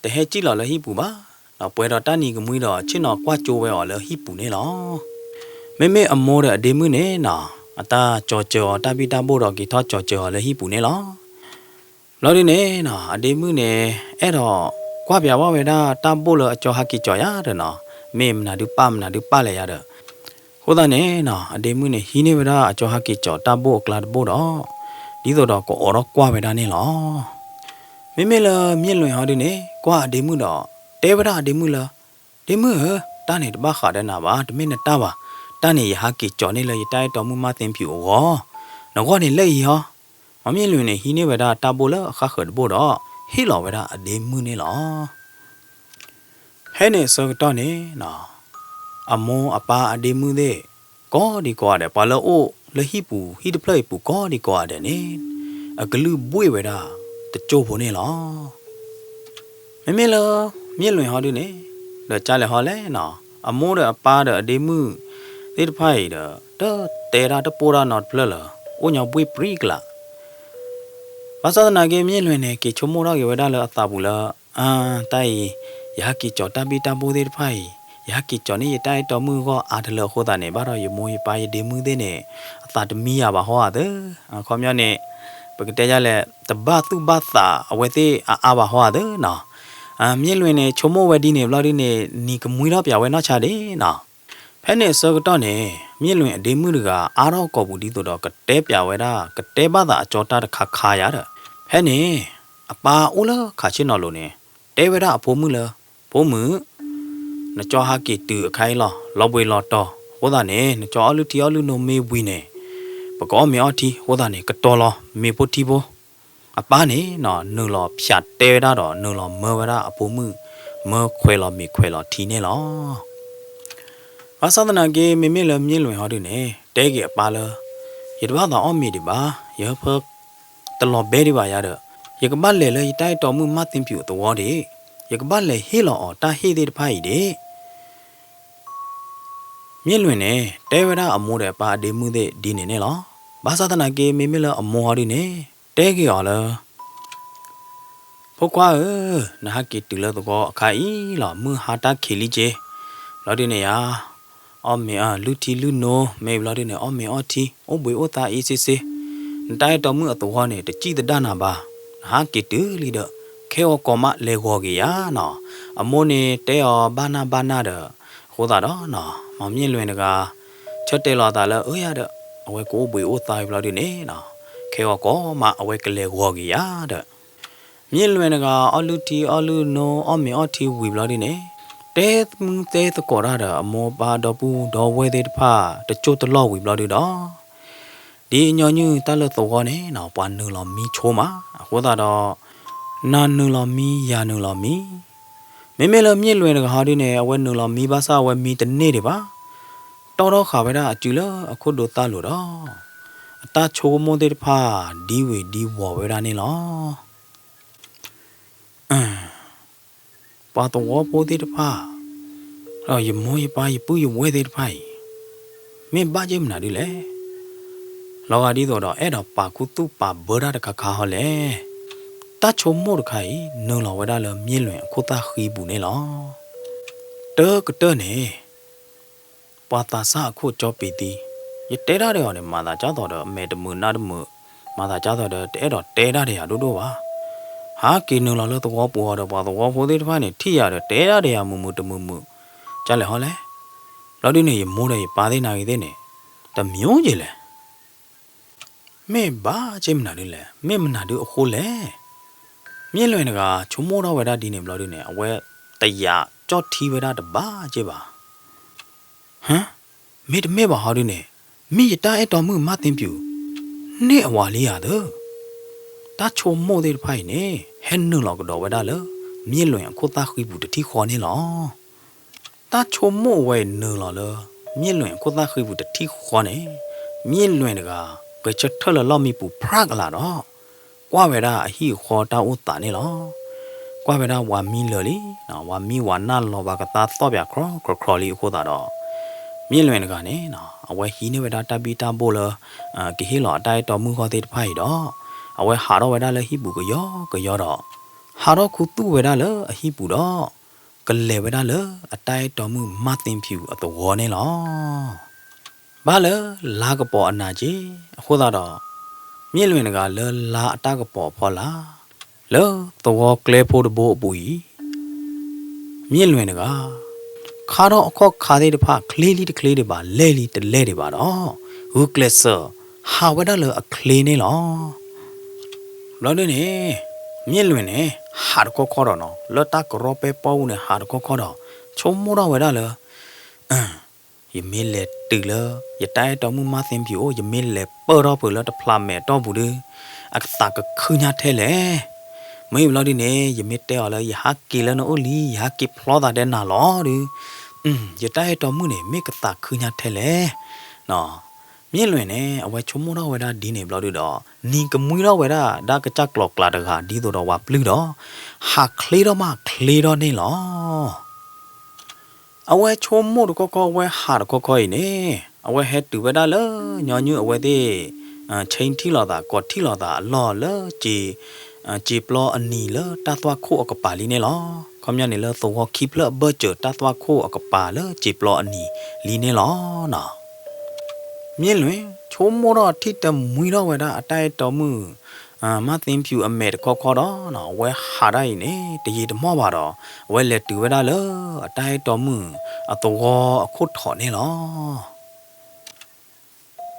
တဟဲစံၣ်လီၤလၢဟံၣ်ပူၤဘၣ်, ဒီးပှဲၤဒီးတၢ်နံၤကမှံဒီး ဆ့ၣ်နီၤကွၢ်ကၠိဝဲအီၤလၢဟံၣ်ပူၤန့ၣ်လီၤ. မ့မ့ၢ်အမိၢ်ဒီးအဒ့မုၣ်န့ၣ်နီၤ အတၢ်ကၠီၤစၢၤအီၤတၢ်ဘံၣ်တၢ်ဘိၣ်ဒီးက့ၤထီၣ်ကၠီၤစၢၤအီၤလၢဟံၣ်ပူၤန့ၣ်လီၤ. ဘျီဒုန့ၣ်နီၤ အဒ့မုၣ်န့ၣ် အဲၣ်ဒိးကွၢ်ပၠးဘၣ်ဝဲဒၣ်တၢ်ဘိၣ်လၢအကၠီၤဟးက့ၤကၠီၤယါဒီးနီၤ မ့ၢ်မနုၤဒုးပၢ်မနုၤဒုးပၢ်လဲၣ်ယါဒီး အဃိသတးန့ၣ်နီၤ အဒ့မုၣ်န့ၣ် ဟံးန့ၢ်ဝဲဒၣ်အကၠီၤဟးက့ၤကၠီၤတၢ်ဘိၣ်အကျါတဘိၣ်ဒီး ဒ်သိးဒီးကအိးထီၣ်ကွၢ်ဝဲဒၣ်န့ၣ်လီၤ. မ့မ့ၢ်လၢမ့ၢ်လွဲၢ်ဟီဒုန့ၣ် ကွၢ်အဒ့မုၣ်ဒီး တဲဝဲဒၣ်အဒ့မုၣ်လၢ ဒ့မုၣ်ဧၢ, တၢ်န့ၣ်တဘၣ်ဃးဒီးနၤဘၣ်, တမ့ၢ်နတၢ်ဘၣ်. တၢ်န့ၣ်ယဟးက့ၤကၠီၤန့ၢ်လၢယတၢ်အဲၣ်တီမုၣ်မၢ်သ့ဖၠူၣ်အဂီၢ်, နဂီၢ်န့ၣ်လၢအံၤဟီ. မ့မ့ၢ်လွဲၢ်န့ၣ် ဟံးန့ၢ်ဝဲဒၣ်တၢ်ဘိၣ်လၢအဃၣ်ဃၢၤတဘိၣ်ဒီး ဟ့ၣ်လီၤဝဲဒၣ်အဒ့မုၣ်န့ၣ်လီၤ. ဖဲန့ၣ်အဆၢကတီၢ်န့ၣ် အမိၢ်အပၢ်အဒ့မုၣ်သ့ၣ် ကိးဒံကိးဂၤဒဲး ပှၤလၢအအိၣ်လၢဟံၣ်ပူၤ ဟံၣ်တဖျၢၣ်အံၤပူၤကိးဒံကိးဂၤဒဲးန့ၣ် အကလုၢ်ဘှ့ၣ်ဝဲဒၣ်တစိၢ်ဖိန့ၣ်လီၤ. မ့မ့ၢ်လၢ မ့ၢ်လွဲၢ်ဟီဒုန့ၣ် ဒီးကၢ်လဲၤဟီလဲၣ်နီၤ အမိၢ်ဒီးအပၢ်ဒီးအဒ့မုၣ်သ့ၣ်တဖၣ်အံၤဒီး တတဲတၢ်တပိၢ်တၢ်နီတဖျၢၣ်လၢၤ အိၣ်ညီဘှ့ၣ်ပြံကလး. ဘၣ်ဆၣ်သနာ်က့ မ့ၢ်လွဲၢ်န့ၣ် က့ၤဆိကမိၣ်ထီၣ်က့ၤဝဲဒၣ်လၢအသးပူၤလၢ အ တၢ်အံၤ ယဟဲက့ၤကၠီၤတၢ်ဘံၣ်တၢ်ဘိၣ်သ့ၣ်တဖၣ်အံၤ ယဟဲက့ၤကၠီၤန့ၢ်ယတၢ်အဲၣ်တီမုၣ်အဂီၢ်အါတလၢအဃိသတးန့ၣ် ဘၣ်ဒီးယမိၢ်ယပၢ်ယဒ့မုၣ်သ့ၣ်န့ၣ် အသးတမံယၤဘၣ်ဟီဧါသၢ. အခီပညီန့ၣ် ပကတဲယလဲၣ် တဘၣ်သူၣ်ဘၣ်သးအဝဲသ့ၣ်အါအါဘၣ်ဟီဧါသၢနီၤ. မ့ၢ်လွဲၢ်န့ၣ် ဆိကမိၣ်ဝဲဒ်န့ၣ်ဘျီဒုန့ၣ် နံၤကမှံထီၣ်ပၠးဝဲနီၢ်ဆါဒ့နီၤ. ဖဲန့ၣ်အဆၢကတီၢ်န့ၣ် မ့ၢ်လွဲၢ်အဒ့မုၣ်တဂၤ အါထီၣ်ကိာ်ပူၤဒ်သိးဒီးကတဲပၠးဝဲဒၣ် ကတဲဘၣ်သးအကၠီတၢ်တခါခါယၤဒီး ဖဲန့ၣ် အပၢ်အိၣ်လၢခးဆ့ၣ်နီၤလိၤန့ၣ် တဲဝဲဒၣ်အဖိမုၣ်လၢ ဖိမုၣ် နကၠီဟးက့ၤတုၤအခါအံၤလီၤ လီၤဘှံးလီၤတီၤ အဃိသတးန့ၣ် နကၠီအီၣ်လုၢ်ထံအီၣ်လုၢ်နိမ့ၢ်ဝံၤန့ၣ် ပကအီၣ်မ့ၤအီထံ အဃိသတးန့ၣ် ကတီၤလီၤမ့ၤဖိထံဖိ. အပၢ်န့ၣ်နီၤ နုာ်လီၤဖၠးတဲဝဲဒၣ်ဒီး နုာ်လီၤမၢဝဲဒၣ်အဖိမုၣ် မၢခွဲးလီၤမ့ၤခွဲးလီၤထံန့ၣ်လီၤ. ဘၣ်ဆၣ်သနာ်က့ မ့မ့ၢ်လၢမၠ့ၣ်လွဲၢ်ဟီဒုန့ၣ် တဲက့ၤအပၢ်လၢ ယတဘၣ်သးအီၣ်မ့ၤဒံးဘၣ်, ယဟၢဖၢ တလီၤဘဲဒံးဘၣ်ယၤဒီး ယကဘၣ်လဲၤလၢယတၢ်အဲၣ်တီမုၣ်မၢ်သ့ဖၠူးအသဝီဒံး, ယကဘၣ်လဲၤဟ့ၣ်လီၤအီၤတၢ်ဟ့ၣ်သ့ၣ်တဖၣ်အံၤဒံး မၠ့ၣ်လွဲၢ်န့ၣ် တဲဝဲဒၣ်အမိၢ်ဒီးအပၢ်အဒ့မုၣ်သ့ၣ်ဒ်န့ၣ်န့ၣ်လီၤ. ဘၣ်ဆၣ်သနာ်က့ မ့မ့ၢ်လၢအမိၢ်ဟီဒုန့ၣ် တဲက့ၤအီၤလၢ ဖိခွါဧၢ, နဟးက့ၤတုၤလၢသဝီအခါအံၤလီၤ, မုၢ်ဟါတၢ်ခံးလံက့, ဘျီဒုန့ၣ်ယါ အီၣ်မ့ၤ လုၢ်ထံလုၢ်နိ, မ့ၢ်ဘျီဒုန့ၣ် အီၣ်မ့ၤအီၣ်ထံ, အိၣ်ဘှံးအိၣ်သါအံၤစ့စ့, နတၢ်အဲၣ်တီမုၣ်အသဝီန့ၣ် တစံၣ်သဒၣ်နၤဘၣ်, နဟးက့ၤတုၤလံဒီး ခဲဂီၤကိးမးလဲၤဂီၤက့ၤယၤနီၤ, အမိၢ်န့ၣ်တဲအီၤဘၣ်နၢ်ဘၣ်နၢ်ဒီး အဃိသတးဒီးနီၤ မ့ၢ်မၠ့ၣ်လွဲၢ်တဂၤ ဆၢတဲာ်လီၤအသးလၢအၢယၤဒီး အဝဲကအိၣ်ဘှံးအိၣ်သါဝံၤဘျီဒုန့ၣ်နီၤ, ခဲဂီၤကိးမးအဝဲကလဲၤဂီၤက့ၤယၤဒီး မၠ့ၣ်လွဲၢ်တဂၤ အီၣ်လုၢ်ထံအီၣ်လုၢ်နိ အီၣ်မ့ၤအီၣ်ထံဝံၤဘျီဒုန့ၣ် တဲမုၢ်တဲသကိးတၢ်ဒီးအမိၢ်ပၢ်ဒီပုၢ်ဒီဝဲၢ်သ့ၣ်တဖၣ် တကၠိၢ်တလီၢ်ဝံၤဘျီဒုဒီး ဒ်ညီနုၢ်တၢ်လၢသဝီန့ၣ်နီၤ ပှၤနုာ်လီၤမံဆိမး, အဃိသတးဒီး နၤနုာ်လီၤမံ ယၤနုာ်လီၤမံ, မ့မ့ၢ်လၢမၠ့ၣ်လွဲၢ်တဂၤဟီဒုန့ၣ် အဝဲနုာ်လီၤမံဘၣ်ဆၣ်အဝဲမံတန့ၢ်ဒံးဘၣ်, တီၢ်ထီၣ်ဃာ်ဝဲဒၣ်အစုလၢအခိၣ်ဒိသၣ်လိၤဒီး အတၢ်ဆိကမိၣ်သ့ၣ်တဖၣ် ဒံဝံၤဒံဝီၤဝဲဒၣ်န့ၣ်လီၤ. ပှၤသဝီဖိသ့ၣ်တဖၣ် ဒီးယမိၢ်ယပၢ်ယပုၢ်ယဝဲၢ်သ့ၣ်တဖၣ်အံၤ မ့ၢ်ဘၣ်က့ၢ်မနုၤဒ်လဲၣ်. လီၤဂာ်ဒ်သိးဒီး အဲၣ်ဒိးပာ်ခူသူၣ်ပာ်ဘၢတၢ်တခါခါဟီလဲၣ်. တၢ်ဆိကမိၣ်တခါအံၤ နုာ်လီၤဝဲဒၣ်လၢမၠ့ၣ်လွဲၢ်အခိၣ်သၣ်ဃံပူၤန့ၣ်လီၤ. တၢကတၢၢ်န့ၣ် ပှၤသးစၢ်အခိၣ်ကၠီပံၤသံ, ယတဲတၢ်ဒီးအီၤန့ၣ် မၤသးကၢ်သိးဒီး အမဲာ်တမုာ်နါတမုာ်, မၤသးကၢ်သိးဒီး တအဲၣ်ဒိးတဲတၢ်ဒီးယၤဒိၣ်ဒိၣ်ဘၣ်. ဟးက့ၤနုာ်လီၤလၢသဝီပူၤအီၤဒီး ပှၤသဝီဖိသ့ၣ်တဖၣ်န့ၣ် ထံၣ်ယၤဒီး တဲတၢ်ဒီးယၤမုာ်မုာ်တမုာ်မုာ်, ကၢ်လဲၣ်ဟီလဲၣ်. ဘျီဒုန့ၣ် ယမိၢ်ဒီးယပၢ်သ့ၣ်နၤဂ့ၤသ့ၣ်န့ၣ် တမံၤက့ၤလဲၣ်. မ့ၢ်ဘၣ်က့ၢ်မနုၤဒ်လဲၣ်, မ့ၢ်မနုၤဒ်အဃိလဲၣ်. မ့ၢ်လွဲၢ်တဂၤ ဆိကမိၣ်ထီၣ်ဝဲဒၣ်ဒ်န့ၣ်ဘျီဒုန့ၣ် အဝဲတယာ်ကၠီၣ်ထံဝဲဒၣ်တဘၣ်က့ၢ်ဘၣ်. ဟၢ, မ့တမ့ၢ်ဘၣ်ဟီဒုန့ၣ် မ့ၢ်ယတၢ်အဲၣ်တီမုၣ်မၢ်သ့ဖၠူး န့ၢ်အဝၤလံဧါသၢ. တၢ်ဆိကမိၣ်သ့ၣ်တဖၣ်အံၤန့ၣ် ဟဲနုာ်လီၤကဒီးဝဲဒၣ်လၢ မ့ၢ်လွဲၢ်အခိၣ်သၣ်ဃံပူၤတထံၣ်ဃီန့ၣ်လီၤ. တၢ်ဆိကမိၣ်အဝဲအံၤနုာ်လီၤလၢ မ့ၢ်လွဲၢ်အခိၣ်သၣ်ဃံပူၤတထံၣ်ဃီန့ၣ် မ့ၢ်လွဲၢ်တဂၤ ဂဲၤဆၢထၢၣ်လၢလီၢ်မံပူၤဖြးကလာ်ဒီး ကွၢ်ဝဲဒၣ်အဟံၣ်အဃီတၢ်အိၣ်သးန့ၣ်လီၤ. ကွၢ်ဝဲဒၣ်ဝၤမံလၢာ်လံ, ဝၤမံဝၤနၢ်လီၤဘၣ်ကသါသီၣ်ပၠးခြီခြီလံအဃိသတးဒီး မ့ၢ်လွဲၢ်တဂၤန့ၣ် အဝဲဟံးန့ၢ်ဝဲဒၣ်တၢ်ဘံၣ်တၢ်ဘိၣ်လၢ ကဟ့ၣ်လီၤအတၢ်အဲၣ်တီမုၣ်ဃီသ့ၣ်တဖၣ်အံၤဒီး အဝဲဟးထီၣ်ဝဲဒၣ်လၢဟံၣ်ပူၤကယီကယီဒီး ဟးထီၣ်ခူသူၣ်ဝဲဒၣ်လၢအဟံၣ်ပူၤဒီး ကလဲၤဝဲဒၣ်လၢအတၢ်အဲၣ်တီမုၣ်မၢ်သ့ဖၠူးအသဝီန့ၣ်လီၤ. ဘၣ်လၢလါကပီၤအနၤက့ၤအဃိသတးဒီး မ့ၢ်လွဲၢ်တဂၤလၢလါအတၢ်ကပီၤအဖီလာ် လၢသဝီကျဲဖိတဘိအပူၤအံၤ မ့ၢ်လွဲၢ်တဂၤ ခါထီၣ်အခီၣ်ခါသ့ၣ်တဖၣ် ချ့လံတချ့ဒံးဘၣ် လဲၢ်လံတလဲၢ်ဒံးဘၣ်ဒီး ဂုာ်ကျဲးစၢး ဟးဝဲဒၣ်လၢအချ့န့ၣ်လီၤ. ဘျီဒုန့ၣ် မ့ၢ်လွဲၢ်န့ၣ် ဟးတခီခီဒီးနီၤ လၢတၢ်ကရီပဲပီၣ်အူန့ၣ် ဟးတခီခီဒီး ဆိကမိၣ်ထီၣ်ဝဲဒၣ်လၢ ယမ့ၢ်လဲၤတုၤလၢ ယတၢ်အဲၣ်တီမုၣ်မၢ်သ့ဖၠူးအိၣ် ယမ့ၢ်လဲၤပၢၢ်ထီၣ်ဖုးလၢတဖျးမဲာ်အတီၢ်ပူၤဒီး အကသးကခုညါထဲလဲၣ်. မ့ၢ်ဘျီဒုန့ၣ် ယမ့ၢ်တဲအီၤလၢ ယဟးက့ၤလၢနအိၣ်လံ ယဟးက့ၤဖျီသးဒဲးနၤလီၤဒီး ယတၢ်အဲၣ်တီမုၣ်န့ၣ် မ့ၢ်ကသးခုညါထဲလဲၣ်. မ့ၢ်လွဲၢ်န့ၣ် အဝဲဆိကမိၣ်ထီၣ်ဝဲဒၣ်ဒ်န့ၣ်ဘျီဒုဒီး နံၤကမှံထီၣ်ဝဲဒၣ် ဒၣ်ကစၢ်ကျီၤကျါတဂၤ ဒ်သိးဒီးဝၤပျုၢ်ဒီး ဟးချ့ထီၣ်မးချ့ထီၣ်န့ၣ်လီၤ. အဝဲဆိကမိၣ်တခီခီ အဝဲဟးတခီခီအံၤန့ၣ် အဝဲဟဲတုၤဝဲဒၣ်လၢ ညီနုၢ်အဝဲသ့ၣ် ဆ့ထံၣ်လိာ်သး ကီးထံၣ်လိာ်သးအလီၢ်လၢ စ့ပျီအနံၤလၢတၢ်သွၣ်ခိၣ်အကပၤလံန့ၣ်လီၤ. ခီပညီန့ၣ်လၢသဝီခံဖျၢၣ်အဘၢၣ်စၢၤ တၢ်သွၣ်ခိၣ်အကပၤလၢစ့ပျီအနံၤလံန့ၣ်လီၤ. မ့ၢ်လွဲၢ် ဆိကမိၣ်ထီၣ်ထံၣ်တမှံထီၣ်ဝဲဒၣ်အတၢ်အဲၣ်တီမုၣ် မၢ်သ့ဖၠူးအမဲာ်တခီခီဒီး အဝဲဟးဒၣ်အံၤန့ၣ် တယံာ်တမီၢ်ဘၣ်ဒီး အဝဲလဲၤတုၤဝဲဒၣ်လၢ အတၢ်အဲၣ်တီမုၣ်အသဝီအခိၣ်ထီးန့ၣ်လီၤ.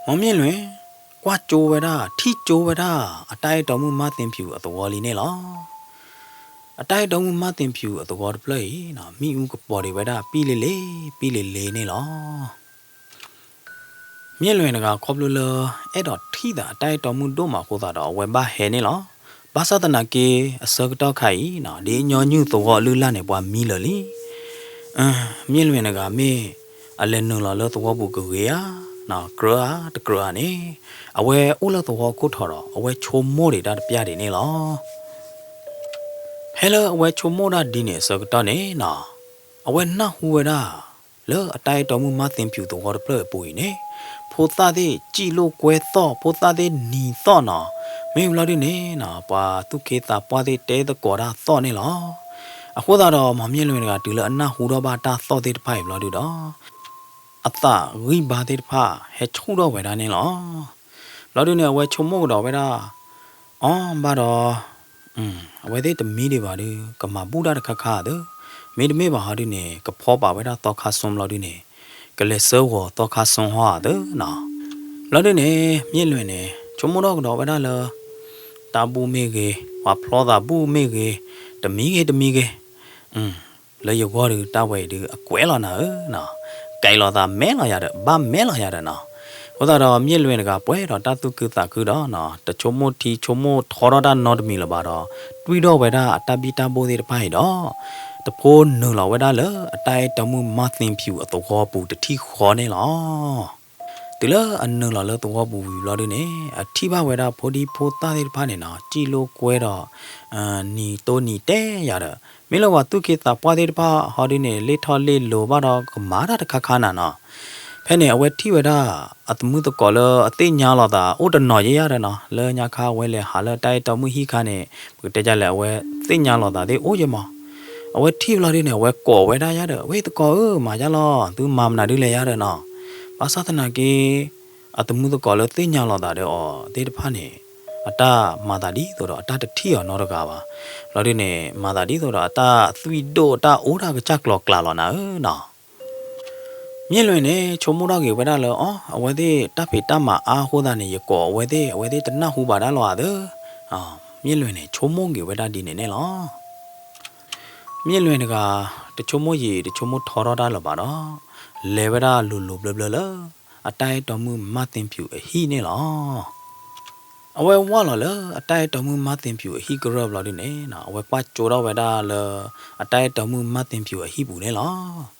မ့ၢ်လွဲၢ် ကွၢ်ကၠိဝဲဒၣ် ထံၣ်ကၠိဝဲဒၣ် အတၢ်အဲၣ်တီမုၣ်မၢ်သ့ဖၠူးအသဝီလံန့ၣ်လီၤ. အတၢ်အဲၣ်တီမုၣ်မၢ်သ့ဖၠူးအသဝီတဖျၢၣ်အံၤ မ့ၣ်အူကပီၤဒံးဝဲဒၣ် ပံလ့လ့ ပံလ့လ့န့ၣ်လီၤ. မ့ၢ်လွဲၢ်တဂၤခီဖျိလၢ အဲၣ်ဒိးထံၣ်သးအတၢ်အဲၣ်တီမုၣ်ဒိၣ်မးအဃိသတးဒီး အဝဲဘၣ်ဟဲန့ၣ်လီၤ. ဘၣ်ဆၣ်သနာ်က့ အဆၢကတီၢ်ခါအံၤနီၤ ဒ်ညီနုၢ်သဝီအလုၢ်အလၢ်န့ၣ် ပှၤမံလၢာ်လံ. မ့ၢ်လွင်တဂၤမ့ၢ် အလဲၤနုာ်လီၤလၢသဝီပူၤကဂ့ၤဧါ, ကြၢးဧါတကြၢးဧါန့ၣ်, အဝဲအိၣ်လၢသဝီခိၣ်ထီဒီး အဝဲဆိကမိၣ်ဒံးတၢ်တပျၢ်ဒံးန့ၣ်လီၤ. ဖဲလၢအဝဲဆိကမိၣ်တၢ်ဒ်န့ၣ်အဆၢကတီၢ်န့ၣ်နီၤ, အဝဲနၢ်ဟူဝဲဒၣ် လၢအတၢ်အဲၣ်တီမုၣ်မၢ်သ့ဖၠူးသဝီတဖျၢၣ်အပူၤအံၤန့ၣ်, ဖိသၣ်သ့ၣ်စံၣ်လိာ်ကွဲသီၣ်, ဖိသၣ်သ့ၣ်နံၤသီၣ်နီၤ. မ့ၢ်ဘျီဒုန့ၣ်နီၤ, ပှၤသူၣ်က့သးပှၢ်သ့ၣ်တဲသကိးတၢ်သီၣ်န့ၣ်လီၤ. အဃိသတးဒီး မ့ၢ်လွင်တဂၤတုၤလၢအနၢ်ဟူထီၣ်ဘၣ်တၢ်သီၣ်သ့ၣ်တဖၣ်အံၤဘျီဒုဒီး အသးဂံၢ်ဘါသ့ၣ်တဖၣ်ဟဲဆူၣ်ထီၣ်ဝဲဒၣ်န့ၣ်လီၤ. ဘျီဒုန့ၣ် အဝဲဆိကမိၣ်ကဒီးဝဲဒၣ်, အီ ဘၣ်ဒီး အဝဲသ့ၣ်တမံဒံးဘၣ်ဒု ကမၤဘူၣ်တၢ်တခါခါသ့, မ့တမ့ၢ်ဘၣ်ဟီဒုန့ၣ် ကဖီပာ်ဝဲဒၣ်သီခါစိဘျီဒုန့ၣ် ကလဲၤဆှၢဂီၤသီခါစိဟီဧါသ့နီၤ. ဘျီဒုန့ၣ် မ့ၢ်လွင်န့ၣ် ဆိကမိၣ်ထီၣ်ကဒီးဝဲဒၣ်လၢ တၢ်ဘူၣ်မ့ၢ်ဂ့ၤ, ပှၤဖျီသးဘူၣ်မ့ၢ်ဂ့ၤ, တမံဂ့ၤတမံဂ့ၤ လၢယဂီၢ်ဒု တၢ်ဝဲအံၤဒု အကွဲးလီၤနၤဧၢနီၤ, ကဲလီၤသးမဲလီၤယၤဒီး ဘၣ်မဲလီၤယၤဒီးနီၤ. အဃိသတးဒီး မ့ၢ်လွင်တဂၤပှဲၤဒီးတၢ်သူၣ်ခုသးခုဒီးနီၤ, တဆိကမိၣ်ထံဆိကမိၣ်ထီထီၣ်တၢ်နီတမံၤလၢၤဘၣ်ဒီး တွံၢ်ထီၣ်ဝဲဒၣ်အတၢ်ဘံၣ်တၢ်ဘိၣ်သ့ၣ်တဖၣ်အံၤဒီး တဖိနုာ်လီၤဝဲဒၣ်လၢအတၢ်အဲၣ်တီမုၣ်မၢ်သ့ဖၠူးအသဝီပူၤတထံၣ်ဃီန့ၣ်လီၤ. တုၤလၢအနုာ်လီၤလၢသဝီပူၤဝံၤဘျီဒုန့ၣ် အထံၣ်ဘၣ်ဝဲဒၣ်ဖိဒံဖိသၣ်သ့ၣ်တဖၣ်န့ၣ်နီၤ စံၣ်လိာ်ကွဲဒီး နံၤတိၢ်နံၤတဲယၤဒီး မ့ၢ်လၢပှၤသူၣ်က့သးပှၢ်သ့ၣ်တဖၣ်ဟီဒုန့ၣ် လ့ၣ်ထီၣ်လ့ၣ်လိၤဘၣ်ဒီးကမၤတၢ်တခါခါနၤနီၤ. ဖဲန့ၣ် အဝဲထံၣ်ဝဲဒၣ် အသမုၢ်သကိးလၢအသ့ၣ်ညါလိာ်သးအိၣ်တနီၤယဲယၤဒီးနီၤ, လၢညါခါအဝဲလဲၤဟးလၢတၢ်အဲၣ်တီမုၣ်ဟံၣ်ခါန့ၣ် ပကတဲဒ်လဲၣ် အဝဲသ့ၣ်ညါလိာ်သးသ့ၣ်အိၣ်ယဲမး. အဝဲထံၣ်ဘျီဒုန့ၣ် အဝဲကိးဝဲဒၣ်ယၤဒီး ဝဲသကိးဧၢ မၤယါလီၤ သုမၤမနုၤဒုလဲၣ်ယၤဒီးနီၤ. ဘၣ်ဆၣ်သနာ်က့ အသမုၢ်သကိးလၢသ့ၣ်ညါလိာ်သးဒီးအီၤသ့ၣ်တဖၣ်န့ၣ် အတၢ်မၤသးဒ်သိးဒီးအတၢ်တထံၣ်အီၤနီတဂၤဘၣ်. ဘျီဒုန့ၣ် မၤသးဒ်သိးဒီးအတၢ်သွံၣ်ဒိၣ်တၢ်အိၣ်တၢ်ကစၢ်ကျီၤကျါလီၤနၤဧၢနီၤ. မ့ၢ်လွင်န့ၣ် ဆိကမိၣ်ထီၣ်က့ၤဝဲဒၣ်လၢ အီ အဝဲသ့ၣ်တၢ်ဖံးတၢ်မၤအါအဃိသတးန့ၣ် ယကိးအဝဲသ့ၣ် အဝဲသ့ၣ်တနၢ်ဟူဘၣ်ဒၣ်လီၤဧါသ့. မ့ၢ်လွင်န့ၣ် ဆိကမိၣ်က့ၤဝဲဒၣ်ဒ်န့ၣ်န့ၣ်လီၤ. မ့ၢ်လွင်တဂၤ တဆိကမိၣ်ယံာ် တဆိကမိၣ်ထီထီၣ်တၢ်လၢၤဘၣ်ဒီး လဲၤဝဲဒၣ်လိၤလိၤဘျၢဘျၢလၢ အတၢ်အဲၣ်တီမုၣ်မၢ်သ့ဖၠူးအဟံၣ်န့ၣ်လီၤ. အဝဲဝၢ်လီၤလၢအတၢ်အဲၣ်တီမုၣ်မၢ်သ့ဖၠူးအဟံၣ်ကရၢၢ်ဘျီဒုန့ၣ် အဝဲကွၢ်ကၠိထီၣ်ဝဲဒၣ်လၢ အတၢ်အဲၣ်တီမုၣ်မၢ်သ့ဖၠူးအဟံၣ်ပူၤန့ၣ်လီၤ.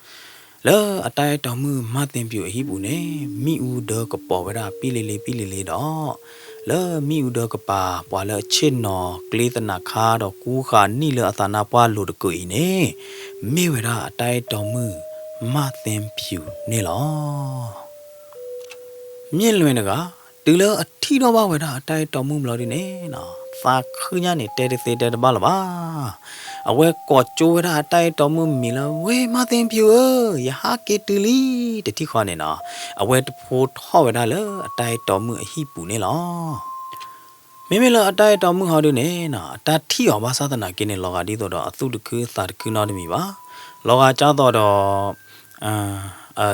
လၢအတၢ်အဲၣ်တီမုၣ်မၢ်သ့ဖၠူးအဟံၣ်ပူၤန့ၣ် မ့ၣ်အူဒၢကပီၤဝဲဒၣ်ပံၣ်လ့လ့ပံၣ်လ့လ့ဒီး လၢမ့ၣ်အူဒၢကပၤ ပှၤလၢအဆ့ၣ်နီၤကျ့သနးခါဒီးကူဃာ်နံၣ်လၢအသးနါပှၢ်လိၤတကုးအံၤန့ၣ် မ့ၢ်ဝဲဒၣ်အတၢ်အဲၣ်တီမုၣ်မၢ်သ့ဖၠူးန့ၣ်လီၤ. မ့ၢ်လွင်တဂၤ တုၤလၢအထံၣ်ထီၣ်ဘၣ်ဝဲဒၣ်အတၢ်အဲၣ်တီမုၣ်ဘျီဒုန့ၣ် သးခုညါန့ၣ် တဲတသ့တဲတဘၣ်လၢၤဘၣ်. အဝဲကိးကၠိဝဲဒၣ်အတၢ်အဲၣ်တီမုၣ်မံၤလၢ ဝ့ၢ်မၢ်သ့ဖၠူးဧၢ, ယဟးက့ၤတုၤလံ တထံၣ်ဃီန့ၣ်နီၤ, အဝဲတဖိထီၣ်ဝဲဒၣ်လၢအတၢ်အဲၣ်တီမုၣ်အဟံၣ်ပူၤန့ၣ်လီၤ. မ့မ့ၢ်လၢအတၢ်အဲၣ်တီမုၣ်ဟီဒုန့ၣ်နီၤ အတၢ်ထံၣ်အီၤဘၣ်ဆၣ်သနာ်က့န့ၣ် လီၤဂာ်ဒ်သိးဒီးအသူၣ်တခုသးတခုနီတမံၤဘၣ်. လီၤဂာ်ကၢ်သိးဒီး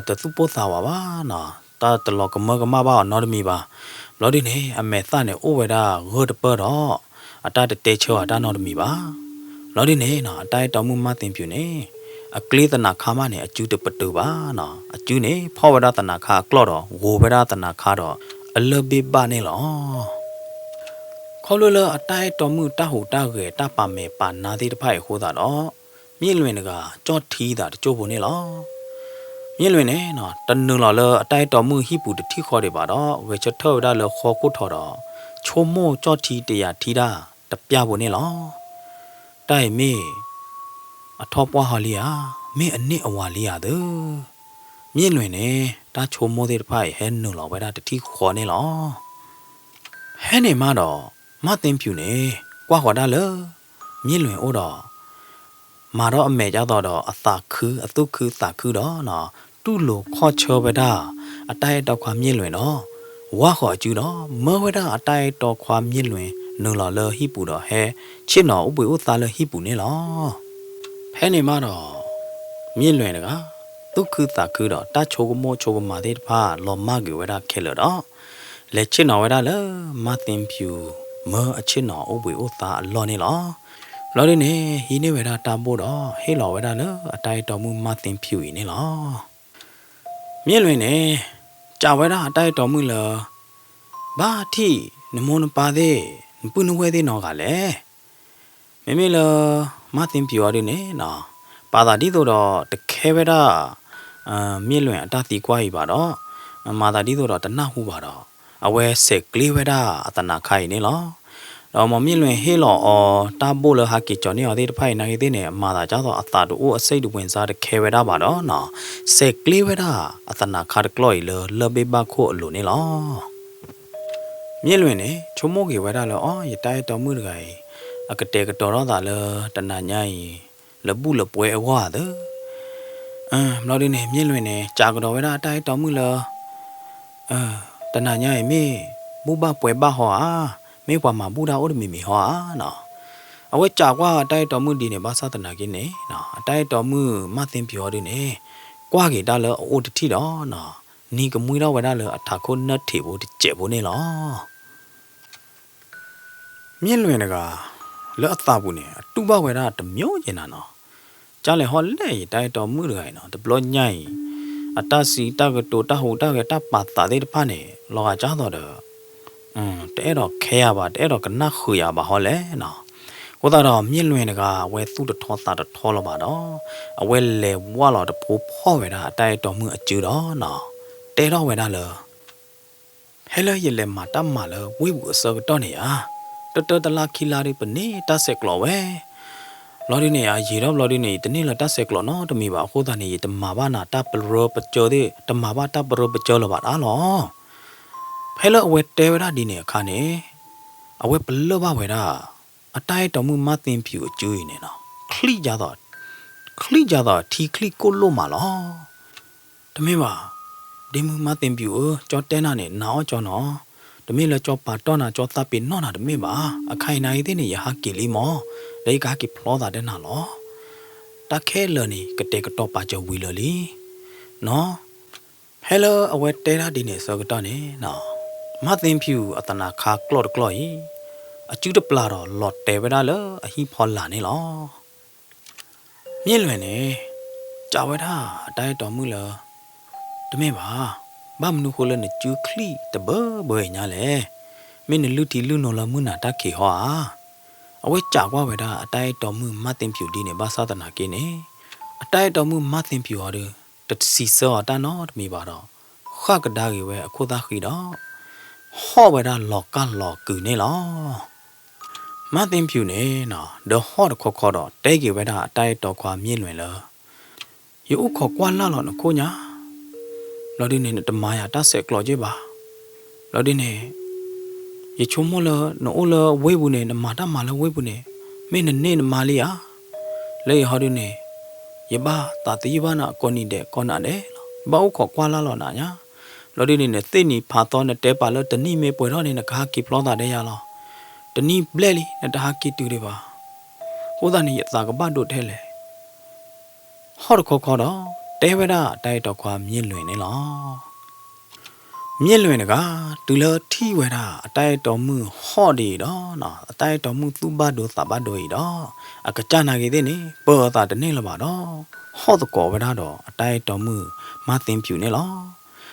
တသူၣ်ပိၢ်သးဝးဘၣ်နီၤ, တၢ်တလီၤကမၢကမၣ်ဘၣ်အီၤနီတမံၤဘၣ်. ဘျီဒုန့ၣ် အမဲာ်သၣ်န့ၣ်အိၣ်ဝဲဒၣ်ဂၢၢ်တပၢၢ်ဒီး အတၢ်တတဲဆၢအီၤတၢ်နီတမံၤဘၣ်. ဘျီဒုန့ၣ်နီၤ အတၢ်အဲၣ်တီမုၣ်မၢ်သ့ဖၠူးန့ၣ် အကျ့သနးခါမးန့ၣ် အစုတပတုာ်ဘၣ်နီၤ. အစုန့ၣ် ဖီၣ်ဝဲဒၣ်သနးခါအကျီၢ်ဒီး ဂိၤဝဲဒၣ်သနးခါဒီး အလၢၢ်ဘ့ၣ်ဘၣ်န့ၣ်လီၤ. ခီဖျိလၢအတၢ်အဲၣ်တီမုၣ်တၢ်ဟူးတၢ်ဂဲၤတၢ်ပာ်မဲာ်ပာ်နါသ့ၣ်တဖၣ်အံၤအဃိသတးဒီး မ့ၢ်လွင်တဂၤ ကၠီၣ်ထံသးတစိၢ်ဖိန့ၣ်လီၤ. မ့ၢ်လွင်န့ၣ် တနုာ်လီၤလၢအတၢ်အဲၣ်တီမုၣ်ဟံၣ်ပူၤတထံၣ်ဃီဒံးဘၣ်ဒီး ဂဲၤဆၢထၢၣ်ဝဲဒၣ်လၢဃီခိၣ်ထီဒီး ဆိကမိၣ်ကၠီၣ်ထံတယၤထံတၢ်တပျၢ်ဖိန့ၣ်လီၤ. တၢ်အံၤမ့ၢ် အထီၣ်ပှၢ်ဟီလံဧါ, မ့ၢ်အန့ၣ်အဝၤလံဧါသ့. မ့ၢ်လွင်န့ၣ် တၢ်ဆိကမိၣ်သ့ၣ်တဖၣ်အံၤ ဟဲနုာ်လီၤဝဲဒၣ်တထံၣ်ဃီန့ၣ်လီၤ. ဖဲန့ၣ်မးဒီး မၢ်သ့ဖၠူးန့ၣ် ကွၢ်ဃီၤဒၣ်လၢ မ့ၢ်လွင်အိၣ်ဒီး မၤထီၣ်အမဲာ်ကၢ်သိးဒီးအသးခု အသူၣ်ခုသးခုဒီး တူၢ်လိာ်ခီၣ်ဆၢဝဲဒၣ် အတၢ်အဲၣ်တီခွါမ့ၢ်လွင်ဒီး ဝၢ်ဃီၤအစုဒီး မၢဝဲဒၣ်အတၢ်အဲၣ်တီခွါမ့ၢ်လွင် နုာ်လီၤလၢဟံၣ်ပူၤဒီး ဟဲဆ့ၣ်နီၤအိၣ်ဘှံးအိၣ်သါလၢဟံၣ်ပူၤန့ၣ်လီၤ. ဖဲန့ၣ်မးဒီး မ့ၢ်လွင်တဂၤ သူၣ်ခုသးခုဒီး တၢ်ဆိကမိၣ်ဆိကမးသ့ၣ်တဖၣ် လီၤမၢ်ကွံာ်ဝဲဒၣ်ခဲလၢာ်ဒီး လဲၤဆ့ၣ်နီၤဝဲဒၣ်လၢ မၢ်သ့ဖၠူး မၢအဆ့ၣ်နီၤအိၣ်ဘှံးအိၣ်သါအလီၢ်န့ၣ်လီၤ. ဘျီဒုန့ၣ် ဟံးန့ၢ်ဝဲဒၣ်တၢ်ဘိၣ်ဒီး ဟ့ၣ်လီၤဝဲဒၣ်လၢအတၢ်အဲၣ်တီမုၣ်မၢ်သ့ဖၠူးအံၤန့ၣ်လီၤ. မ့ၢ်လွင်န့ၣ် စံးဝဲဒၣ်အတၢ်အဲၣ်တီမုၣ်လၢ ဘၣ်ထံၣ်နမိၢ်နပၢ်သ့ၣ် ပုၢ်နဝဲၢ်သ့ၣ်နီတဂၤလဲၣ်. မ့မ့ၢ်လၢ မၢ်သ့ဖၠူၣ်အီၤဒုန့ၣ်နီၤ, ပာ်သးဒ်သိးဒီးတခဲဝဲဒၣ် မ့ၢ်လွင်ၢ်အတၢ်သံကွၢ်အံၤဘၣ်ဒီး မၤသးဒ်သိးဒီးတနၢ်ဟူဘၣ်ဒီး အဝဲဆဲးကျိးဝဲဒၣ်အသနၢၣ်ခါအံၤန့ၣ်လီၤ. ဒီးမ်မ့ၢ်လွင်ၢ်ဟ့ၣ်လီၤအီၤတၢ်ဘိၣ်လၢဟးက့ၤကၠီၤန့ၢ်အီၤသ့ၣ်တဖၣ်အံၤနာ်ဂ့ၤသ့ၣ်န့ၣ် မၤသးဒ်သိးအသးတအိၣ်အစ့ၣ်တဝ့ၤစါတခဲဝဲဒၣ်ဘၣ်ဒီးနီၤ, ဆဲးကျိးဝဲဒၣ်အသနၢၣ်ခါတကျီၢ်အံၤလၢလၢၢ်ဘ့ၣ်ဘၣ်ခိၣ်အလိၤန့ၣ်လီၤ. မ့ၢ်လွင်ၢ်န့ၣ် ဆိကမိၣ်က့ၤဝဲဒၣ်လၢ အိ ယတၢ်အဲၣ်တီမုၣ်တဂၤအံၤ အကတဲာ်ကတီၤထီၣ်သးလၢတနၤညါအံၤ လၢဘူၣ်လၢပှဲၤအဂီၢ်ဧါသၢ ဘျီဒုန့ၣ် မ့ၢ်လွင်ၢ်န့ၣ် စံးကဒီးဝဲဒၣ်အတၢ်အဲၣ်တီမုၣ်လၢ တနၤညါအံၤမ့ၢ် ဘူၣ်ဘၣ်ပှဲၤဘၣ်ဟီဧါ, မ့ၢ်ပှၤမၤဘူၣ်တၢ်အိၣ်တမံၤမံၤဟီဧါနီၤ. အဝဲစံးကွၢ်အတၢ်အဲၣ်တီမုၣ်ဒ်န့ၣ် ဘၣ်ဆၣ်သနာ်က့န့ၣ် အတၢ်အဲၣ်တီမုၣ်မၢ်သ့ဖၠူၣ်အီၤဒုန့ၣ် ကွၢ်က့ၤတၢ်လၢအအိၣ်တထံၣ်ဒီးနီၤ, နံၤကမှံထီၣ်ဝဲဒၣ်လၢအထးခိၣ်နၢၣ်ထံးဖိတစဲးဖိန့ၣ်လီၤ. မ့ၢ်လွင်ၢ်တဂၤ လၢအသးပူၤန့ၣ် အတူၢ်ဘၣ်ဝဲဒၣ်တမျိုးက့ၤနၤနီၤ, ကၢ်လဲၤဟီၣ်လဲၣ် ယတၢ်အဲၣ်တီမုၣ်တဂၤအံၤနီၤ, တဘျီညါအံၤ အတၢ်စံးတၢ်ကတိၤတၢ်ဟူးတၢ်ဂဲၤတၢ်ပာ်သးသ့ၣ်တဖၣ်န့ၣ် လီၤဂာ်ကၢ်သိးဒီး တအဲၣ်ဒိးခဲယၤဘၣ် တအဲၣ်ဒိးကနၣ်ဃုာ်ယၤဘၣ်ဟီလဲၣ်နီၤ. အဃိသတးဒီး မ့ၢ်လွင်ၢ်တဂၤ အဝဲသူၣ်တထီသးတထီလၢၤဘၣ်ဒီး အဝဲလဲၤဝၢ်လီၤတဖိဖီၣ်ဝဲဒၣ်အတၢ်အဲၣ်တီမုၣ်အစုဒီးနီၤ, တဲထီၣ်ဝဲဒၣ်လၢ ဖဲလၢယလဲၤမၤတၢ်မၤလၢဝ့ၢ်ပူၤအဆၢကတီၢ်န့ၣ်ဧါ, တၢတၢတလါခံလါဒီး ပန့ၢ်တၢ်ဆဲးကျိးဝဲ ဘျီဒုန့ၣ်ဧါ, ယံာ်ထီၣ်ဘျီဒုန့ၣ် ယတန့ၢ်လၢၤတၢ်ဆဲးကျိးနီတမံၤဘၣ်အဃိသတးန့ၣ် ယတမၤဘၣ်နၤတၢ်ပရၢပကၢသ့ၣ်, တမၤဘၣ်တၢ်ပရၢပကၢလၢၤဘၣ်တၢ်လီၤ. ဖဲလၢအဝဲတဲဝဲဒၣ်ဒ်န့ၣ်အခါန့ၣ် အဝဲပလၢၢ်ဘၣ်ဝဲဒၣ် အတၢ်အဲၣ်တီမုၣ်မၢ်သ့ဖၠူၣ်အစုအံၤန့ၣ်နီၤ, ချံၣ်ဒ်သိး, ချံၣ်ဒ်သိးထံချံၣ်ကိၣ်လိၣ်မးလီၤ. တမ့ၢ်ဘၣ်, ဒ့မုၣ်မၢ်သ့ဖၠူၣ်ဧၢ, ကၠီတဲနၤန့ၣ် နာ်အီၤကၠီနီၤ, တမ့ၢ်လၢကၠီပာ်တီၢ်နၤ ကၠီသးပ့ၤနီၣ်နၤတမ့ၢ်ဘၣ်, အခါအံၤနာ်ဂ့ၤသ့ၣ်န့ၣ် ယဟးက့ၤလံမး, လၢယကဟဲက့ၤဖျီသးတဲနၤလီၤ. တၢ်ခဲလၢာ်န့ၣ် ကတဲာ်ကတီၤပာ်စၢၤဝံၤလၢာ်လံ နီၤ. ဖဲလၢအဝဲတဲဒၣ်ဒ်န့ၣ်အဆၢကတီၢ်န့ၣ်နီၤ, မၢ်သ့ဖၠူၣ်အသနၢၣ်ခါကျီၢ်တကျီၢ်အံၤ အစုတပျၢ်ဒီးလီၤတဲာ်ဝဲဒၣ်လၢအဟံၣ်ဖီလာ်န့ၣ်လီၤ. မ့ၢ်လွင်ၢ်န့ၣ် စံးဝဲဒၣ်အတၢ်အဲၣ်တီမုၣ်လၢ တမ့ၢ်ဘၣ်, ဘၣ်မနုၤဃိလၢနစုချံၣ်တဘၢဘၢအံၤညါလဲၣ်, မ့ၢ်နလုၢ်ထံလုၢ်နိလၢမုၢ်နၤတၢ်ခံးဟီဧါ. အဝဲစံးကွၢ်ဝဲဒၣ်အတၢ်အဲၣ်တီမုၣ်မၢ်သ့ဖၠူၣ်ဒ်န့ၣ် ဘၣ်ဆၣ်သနာ်က့န့ၣ် အတၢ်အဲၣ်တီမုၣ်မၢ်သ့ဖၠူၣ်အီၤဒီး တစံးဆၢအီၤတၢ်နီတမံၤဘၣ်ဒီး ဃၣ်ကဒါက့ၤဝဲအခိၣ်သၣ်ဃံဒီး ဟီၣ်ဝဲဒၣ်လီၤကၢ်လီၤကုာ်န့ၣ်လီၤ. မၢ်သ့ဖၠူၣ်န့ၣ်နီၤ ဒီးဟီၣ်တခီခီဒီး တဲက့ၤဝဲဒၣ်အတၢ်အဲၣ်တီခွါမ့ၢ်လွင်ၢ်လၢ ယအိၣ်ခိးကွၢ်လၢ်လီၤနခိၣ်ညါ, ဘျီဒုန့ၣ် နတမၤယၤတၢ်ဆဲးကျိးက့ၢ်ဘၣ်. ဘျီဒုန့ၣ် ယဆိကမိၣ်လၢ နအိၣ်လၢဝ့ၢ်ပူၤန့ၣ် နမၤတၢ်မၤလၢဝ့ၢ်ပူၤန့ၣ် မ့ၢ်နန့ၢ်နမါလံဧါ. လၢယဟီဒုန့ၣ် ယဘၣ်သးသယုၢ်ဘၣ်နၤကိးနံၤဒဲးကိးနၤဒဲးလီၤ. ယဘၣ်အိၣ်ခိးကွၢ်လၢ်လီၤနၤညါ. ဘျီဒုန့ၣ် နသ့ၣ်နံၤဖးသီ နတဲပာ်လၢတနံၣ်မ့ၢ်ပှဲၤထီၣ်န့ၣ် နကဟးက့ၤဖျီသးဒဲးယၤလီၤ. တနံၣ်ဘျဲၣ်လံ နတဟးက့ၤတုၤဒံးဘၣ်. အဃိသတးန့ၣ် ယသးကဘၣ်ဒိၣ်ထဲလဲၣ်. ဟီၣ်တခီခီဒီး တဲဝဲဒၣ်အတၢ်အဲၣ်တီခွါမ့ၢ်လွင်ၢ်န့ၣ်လီၤ. မ့ၢ်လွင်ၢ်တဂၤ တုၤလၢထံၣ်ဝဲဒၣ် အတၢ်အဲၣ်တီမုၣ်ဟီၣ်ဒ်အံၤဒီး အတၢ်အဲၣ်တီမုၣ်သူၣ်ဘၣ်ဒိသးဘၣ်ဒိအံၤဒီး အကစၢ်နာ်ဂ့ၤသ့ၣ်န့ၣ် ပၢၤအသးတန့ၢ်လၢၤဘၣ်ဒီး ဟီၣ်သကိးဝဲဒၣ်ဒီး အတၢ်အဲၣ်တီမုၣ်မၢ်သ့ဖၠူၣ်န့ၣ်လီၤ.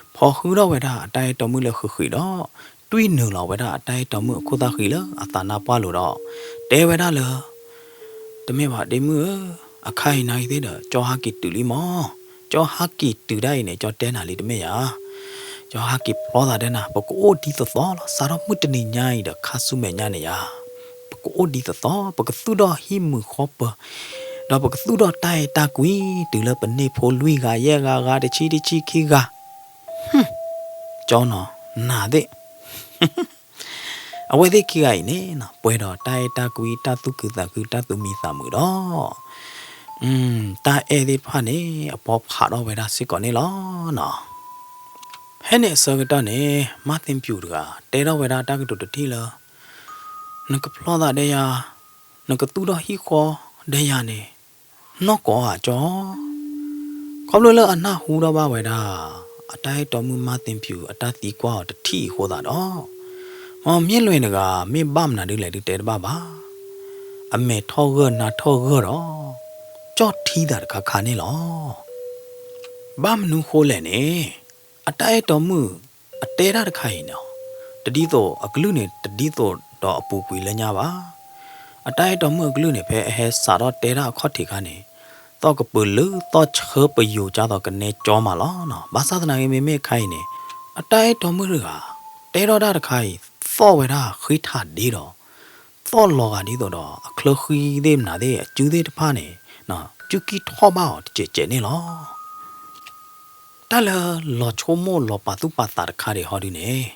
ဖီဃုထီၣ်ဝဲဒၣ်အတၢ်အဲၣ်တီမုၣ်လၢဃုာ်ဃံးဒီး တွံၢ်နုာ်လီၤဝဲဒၣ်အတၢ်အဲၣ်တီမုၣ်အခိၣ်သၣ်ဃံးလၢအသးနါပှၢ်လိၤဒီး တဲဝဲဒၣ်လၢ တမ့ၢ်ဘၣ်ဒ့မုၣ်ဧၢ, အခါအံၤနာ်ဂ့ၤသ့ၣ်ဒီး ကၠီဟးက့ၤတုၤလံမး. ကၠီဟးက့ၤတုၤဒၣ်အံၤန့ၣ် ကၠီတဲနၤလံတမ့ၢ်ယၤ. ကၠီဟးက့ၤဖျီသးဒဲနၤ ပကအိၣ်ဒ်သိးသိးလီၤ. စးထီၣ်မုၢ်တနံၤညါအံၤဒီး ခါဆူမဲာ်ညါန့ၣ်ယၤ ပကအိၣ်ဒ်သိးသိး ပကသူၣ်ထီၣ်ဟံၣ်မုာ်ဃီပၢၤ ဒီးပကသူၣ်ထီၣ်တၢ်အဲၣ်တၢ်ကွံ တုၤလၢပန့ၢ်ဖိလွံၢ်ဂၤ ယဲၢ်ဂၤ ဂၤတဆံ တဆံခံဂၤ ကၠီနီၤ နၤသ့ၣ် အဝဲသ့ၣ်ခံဂၤအံၤန့ၣ် ပှဲၤဒီးတၢ်အဲၣ်တၢ်ကွံ တၢ်သူၣ်ခုသးခု တၢ်သူၣ်မံသးမုာ်ဒီး တၢ်အဲၣ်သ့ၣ်တဖၣ်န့ၣ် အပီဖးထီၣ်ဝဲဒၣ်စ့ၢ်ကီးန့ၣ်လီၤ. ဖဲန့ၣ်အဆၢကတီၢ်န့ၣ် မၢ်သ့ဖၠူၣ်တဂၤ တဲထီၣ်ဝဲဒၣ်တၢ်ကတိၤတထံၣ်လၢ နကဖျီသးဒဲးယၤ နကသူၣ်ထီၣ်ဟံၣ်ဃီဒဲးယၤန့ၣ် နီၢ်ကီးဧါကၠီ. ခီဖျိလၢအနၢ်ဟူထီၣ်ဘၣ်ဝဲဒၣ် အတၢ်အဲၣ်တီမုၣ်မၢ်သ့ဖၠူၣ်အတၢ်သံကွၢ်အီၤတထံၣ်အဃိသတးဒီး မ့ၢ်လွင်ၢ်တဂၤ မ့ၢ်ဘၣ်မနုၤဒ်လဲၣ်ဒုးတဲတဘၣ်ဘၣ်. အမဲာ်ထီၣ်ဂၢၢ်နါထီၣ်ဂၢၢ်ဒီး ကၠီၣ်ထံသးတခါခါန့ၣ်လီၤ. ဘၣ်မနုၤဃိလဲၣ်န့ၣ် အတၢ်အဲၣ်တီမုၣ်အတဲတၢ်တခါအံၤန့ၣ် တဒ်သိးအကလုၢ်န့ၣ် တဒ်သိး ဒီးအပူၤကွံာ်လၢညါဘၣ်. အတၢ်အဲၣ်တီမုၣ်အကလုၢ်န့ၣ် ဖဲအဟဲစးထီၣ်တဲတၢ်အခီၣ်ထံးခါန့ၣ်, သီၣ်ကပၢၤလၢသီၣ်ဆၢပယိၤကၢ်သိးကနဲကၠီမးလီၤနီၤ. ဘၣ်ဆၣ်သနာ်က့ မ့မ့ၢ်အခါအံၤန့ၣ်, အတၢ်အဲၣ်တီမုၣ်တဂၤ တဲထီၣ်တၢ်တခါအံၤ သီၣ်ဝဲဒၣ်ဃံထးဒ့ဒီး သီၣ်လီၤဂာ်ဒ်သိးဒီး အချၢဃံသ့ၣ်မနုၤသ့ၣ် အစုသ့ၣ်တဖၣ်န့ၣ် စုကံၢ်ထီၣ်ဘၣ်အီၤတစဲးစဲးန့ၣ်လီၤ. တၢ်လၢလီၤဆိကမိၣ်လီၤပာ်သူၣ်ပာ်သးတခါဒံးဟီဒုန့ၣ်,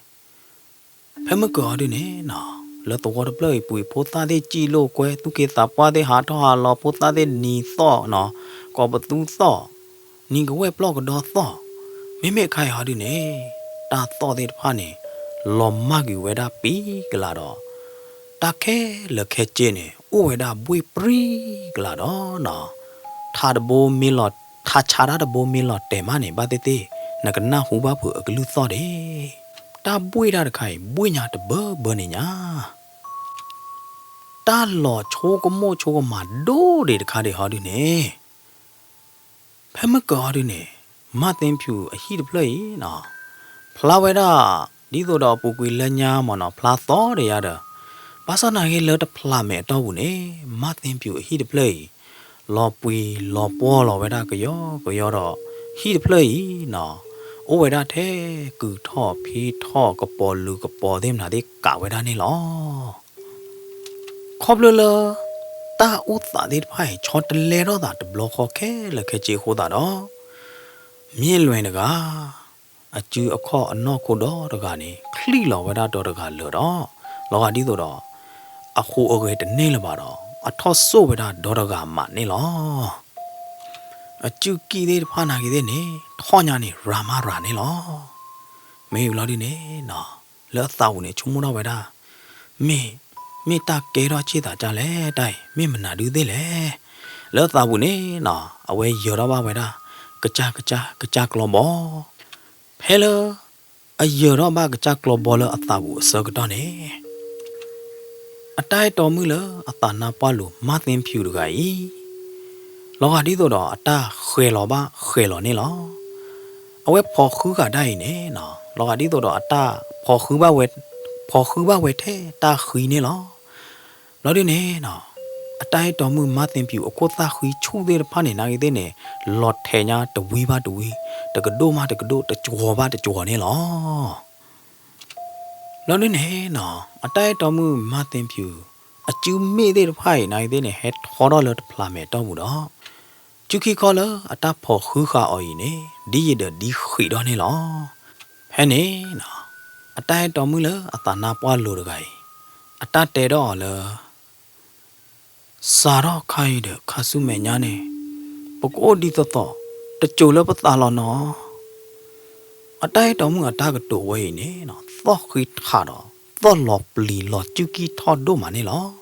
ဖဲမုၢ်ကၢၤဟီဒုန့ၣ်နီၤ, လၢသဝီတဖျၢၣ်အံၤပူၤအံၤ ဖိသၣ်သ့ၣ်စံၣ်လိာ်ကွဲ သူၣ်က့သးပှၢ်သ့ၣ်ဟးထီၣ်ဟးလီၤ ဖိသၣ်သ့ၣ်နံၤသီၣ်နီၤ, ကိးပသူသီၣ်, နံၤကဝဲၢ်ပျီၢ်ကဒီသီၣ်, မ့မ့ၢ်အခါအံၤဟီဒုန့ၣ်, တၢ်သီၣ်သ့ၣ်တဖၣ်န့ၣ် လီၤမၢ်ကွံာ်ဝဲဒၣ်ပံကလးဒီး တၢ်ခဲလၢာ်ခဲဆ့န့ၣ် အိၣ်ဝဲဒၣ်ဘှ့ၣ်ပြံကလးဒီးနီၤ, ထးတဘိမ့ၢ်လီၤ, ထးဆးတၢ်တဘိမ့ၢ်လီၤတဲာ်မးန့ၣ် ဘၣ်သ့ၣ်သ့ၣ် နကနၢ်ဟူဘၣ်ဖုးအကလုၢ်သီၣ်ဒၣ်, တၢ်ဘှ့ၣ်တၢ်တခါအံၤ ဘှ့ၣ်ညါတဘၢဘၢန့ၣ်ညါ တၢ်လီၤဆိကမိၣ်ဆိကမးဒိၣ်ဒံးတခါဒံးဟီဒုန့ၣ်, ဖဲမုၢ်ကၢၤဟီဒုန့ၣ်, မၢ်သ့ဖၠူၣ်အဟံၣ်တဖျၢၣ်အံၤနီၤ, ဖျါဝဲဒၣ် ဒ်သိးဒီးအပူၤကွံာ်လၢညါမ့ၢ်နီၤ ဖျါသီဒံးယါဒီး, ဘၣ်ဆၣ်သနာ်က့လၢတဖျးမဲာ်အတီၢ်ပူၤန့ၣ် မၢ်သ့ဖၠူၣ်အဟံၣ်တဖျၢၣ်အံၤ လီၤပှံၤလီၤပှီၢ်လီၤဝဲဒၣ်ကယီကယီဒီး ဟံၣ်တဖျၢၣ်အံၤနီၤ, အိၣ်ဝဲဒၣ်ထဲကုာ်ထီၣ်ဖံထီၣ် ကပီၤလုာ်ကပီၤသ့ၣ်မနုၤသ့ၣ်ကးဝဲဒၣ်န့ၣ်လီၤ. ခီဖျိလၢ တၢ်အိၣ်သးသ့ၣ်တဖၣ်အံၤ ဆီတလဲထီၣ်သးတဘျီဃီခဲလၢာ်ခဲဆ့အဃိသတးဒီး, မ့ၢ်လွဲၢ်တဂၤ အစုအခီၣ်အနီၢ်ခိဒီတဂၤန့ၣ် ချံၣ်လီၤဝဲဒၣ်ဒီတဂၤလၢာ်ဒီး, လီၤဂာ်ဒ်သိးဒီး အဃိအဂဲၤတန့ၢ်လၢၤဘၣ်ဒီး အထီၣ်စိၣ်ဝဲဒၣ်ဒီတဂၤမးန့ၣ်လီၤ. အစုကံၢ်သ့ၣ်တဖၣ်နာ်က့သ့ၣ်န့ၣ် ထီၣ်ညါန့ၣ် ရၤမးရၤန့ၣ်လီၤ. မ့ၢ်ဘျီဒုန့ၣ်နီၤ, လၢအသးပူၤန့ၣ် ဆိကမိၣ်ထီၣ်ဝဲဒၣ်, မ့ၢ်, မ့ၢ်တၢ်ကဲထီၣ်ဆ့ၣ်သးကၢ်လဲၣ် တၢ်အံၤ မ့ၢ်မနုၤဒုသ့ၣ်လဲၣ်. လၢအသးပူၤန့ၣ်နီၤ, အဝဲယၢၤထီၣ်ဘၣ်ဝဲဒၣ် ကစၢ်ကစၢ်ကစၢ်ကျီဘီ, ဖဲလၢ အယၢၤထီၣ်ဘၣ်ကစၢ်ကျီဘီလၢအသးပူၤအဆၢကတီၢ်န့ၣ် အတၢ်အဲၣ်တီမုၣ်လၢအသးနါပှၢ်လိၤ မၢ်သ့ဖၠူၣ်တဂၤအံၤ, လီၤဂာ်ဒ်သိးဒီးအတၢ်ဃဲၤလီၤဘၣ်ဃဲၤလီၤန့ၣ်လီၤ. အဝဲဖီၣ်ဃုဂၤဒၣ်အံၤန့ၣ်နီၤ, လီၤဂာ်ဒ်သိးဒီးအတၢ်ဖီၣ်ဃုဘၣ်ဝဲ, ဖီၣ်ဃုဘၣ်ဝဲထဲတၢ်ဃံန့ၣ်လီၤ. ဘျီဒုန့ၣ်နီၤ, အတၢ်အဲၣ်တီမုၣ်မၢ်သ့ဖၠူၣ်အခိၣ်သၣ်ဃံဆူၣ်သ့ၣ်တဖၣ်န့ၣ် နာ်က့သ့ၣ်န့ၣ် လီၤထဲးညါတဝံဘၣ်တဝံ, တကဒိၣ်မးတကဒိၣ်, တကဝီၤဘၣ်တကဝီၤန့ၣ်လီၤ. ဘျီဒုန့ၣ်နီၤ, အတၢ်အဲၣ်တီမုၣ်မၢ်သ့ဖၠူၣ် အစုမ့ၣ်သ့ၣ်တဖၣ်အံၤ နာ်က့သ့ၣ်န့ၣ် ဟဲထီထီၣ်လၢတဖျးမဲာ်တီၢ်ပူၤဒီး, စုခံခီလၢအတၢ်ဖီၣ်ဃုဃာ်အီၤအံၤန့ၣ် ဒ်ယံာ်ဒီးဒ်ဃံးထီၣ်န့ၣ်လီၤ. ဖဲန့ၣ်နီၤ, အတၢ်အဲၣ်တီမုၣ်လၢအသးနါပှၢ်လိၤတဂၤအံၤ, အတၢ်တဲထီၣ်အီၤလၢ စးထီၣ်ခါအံၤဒီးခါဆူမဲာ်ညါန့ၣ်, ပကအိၣ်ဒ်သိးသိး, တစိၤလၢပသးလီၤနီၤ. အတၢ်အဲၣ်တီမုၣ်အတၢ်ကတိၤဝဲအံၤန့ၣ်နီၤ, သီၣ်ဃံထးဒီး သီၣ်လီၤပျံၤလီၤစုၣ်ကံၢ်ထီၣ်ဒိၣ်မးန့ၣ်လီၤ.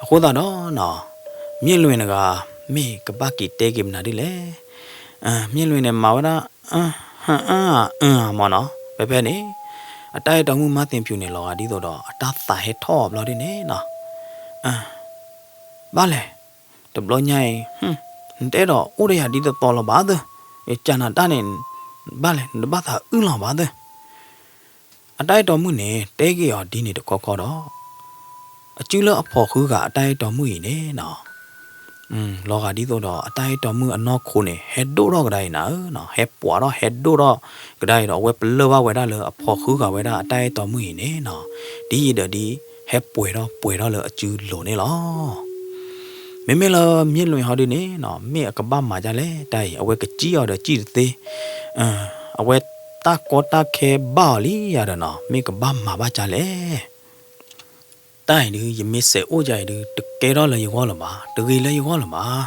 အဃိသတးဒီးနီၤ, မ့ၢ်လွဲၢ်တဂၤ မ့ၢ်ကဘၣ်က့ၤတဲက့ၤမနုၤဒ်လဲၣ်. မ့ၢ်လွဲၢ်န့ၣ် မၤဝဲဒၣ် အၢ အၢ အၢ မ့ၢ်နီၤ, ဖဲဖဲန့ၣ် အတၢ်အဲၣ်တီမုၣ်မၢ်သ့ဖၠူၣ်န့ၣ် လီၤဂာ်ဒ်သိးဒီး အတၢ်သးဟဲထီၣ်အီၤဘျီဒုန့ၣ်နီၤ, ဘၣ်လဲၣ်, တဘျီညါအံၤ, နတအဲၣ်ဒိးအိၣ်ဒီးယၤဒ်သိးသိးလီၤဘၣ်သၢ, ယကးနၤတၢ်န့ၣ်, ဘၣ်လဲၣ် နတဘၣ်သးအုၣ်လီၤဘၣ်သၢ. အတၢ်အဲၣ်တီမုၣ်န့ၣ် တဲက့ၤအီၤဒ်န့ၣ်တခီခီဒီး, အစုလၢအဖီၣ်ဃုဂၤအတၢ်အဲၣ်တီမုၣ်အံၤန့ၣ်နီၤ, လီၤဂာ်ဒ်သိးဒီး အတၢ်အဲၣ်တီမုၣ်အနီၢ်ခိန့ၣ် ဟဲဒိၣ်ထီၣ်ကဒါအံၤနၤဧၢနီၤ, ဟဲပှဲၤထီၣ်ဟဲဒိၣ်ထီၣ်ကဒါအံၤဒီး အဝဲပလၢၢ်ဘၣ်ဝဲဒၣ်လၢအဖီၣ်ဃုဂၤဝဲဒၣ်အတၢ်အဲၣ်တီမုၣ်အံၤန့ၣ်နီၤ, ဒ်ယံာ်ဒီးဒ် ဟဲပှဲၤထီၣ်ပှဲၤထီၣ်လၢအစုလိၤန့ၣ်လီၤ. မ့မ့ၢ်လၢမ့ၢ်လွဲၢ်ဟီဒုန့ၣ်နီၤ, မ့ၢ်အကဘၣ်မၤဒ်လဲၣ်တၢ်အံၤ, အဝဲကစံၣ်အီၤဒီးစံၣ်တသ့, အဝဲတၢ်ကီတၢ်ခဲဘၣ်အီၤလံယၤဒီးနီၤ, မ့ၢ်ကဘၣ်မၤဘၣ်ဒ်လဲၣ်. တၢ်အံၤဒု ယမ့ၢ်စဲးအိၣ်ဒ်အံၤဒု တကဲထီၣ်လၢယဂီၢ်လၢၤဘၣ်, တဂ့ၤလၢယဂီၢ်လၢၤဘၣ်,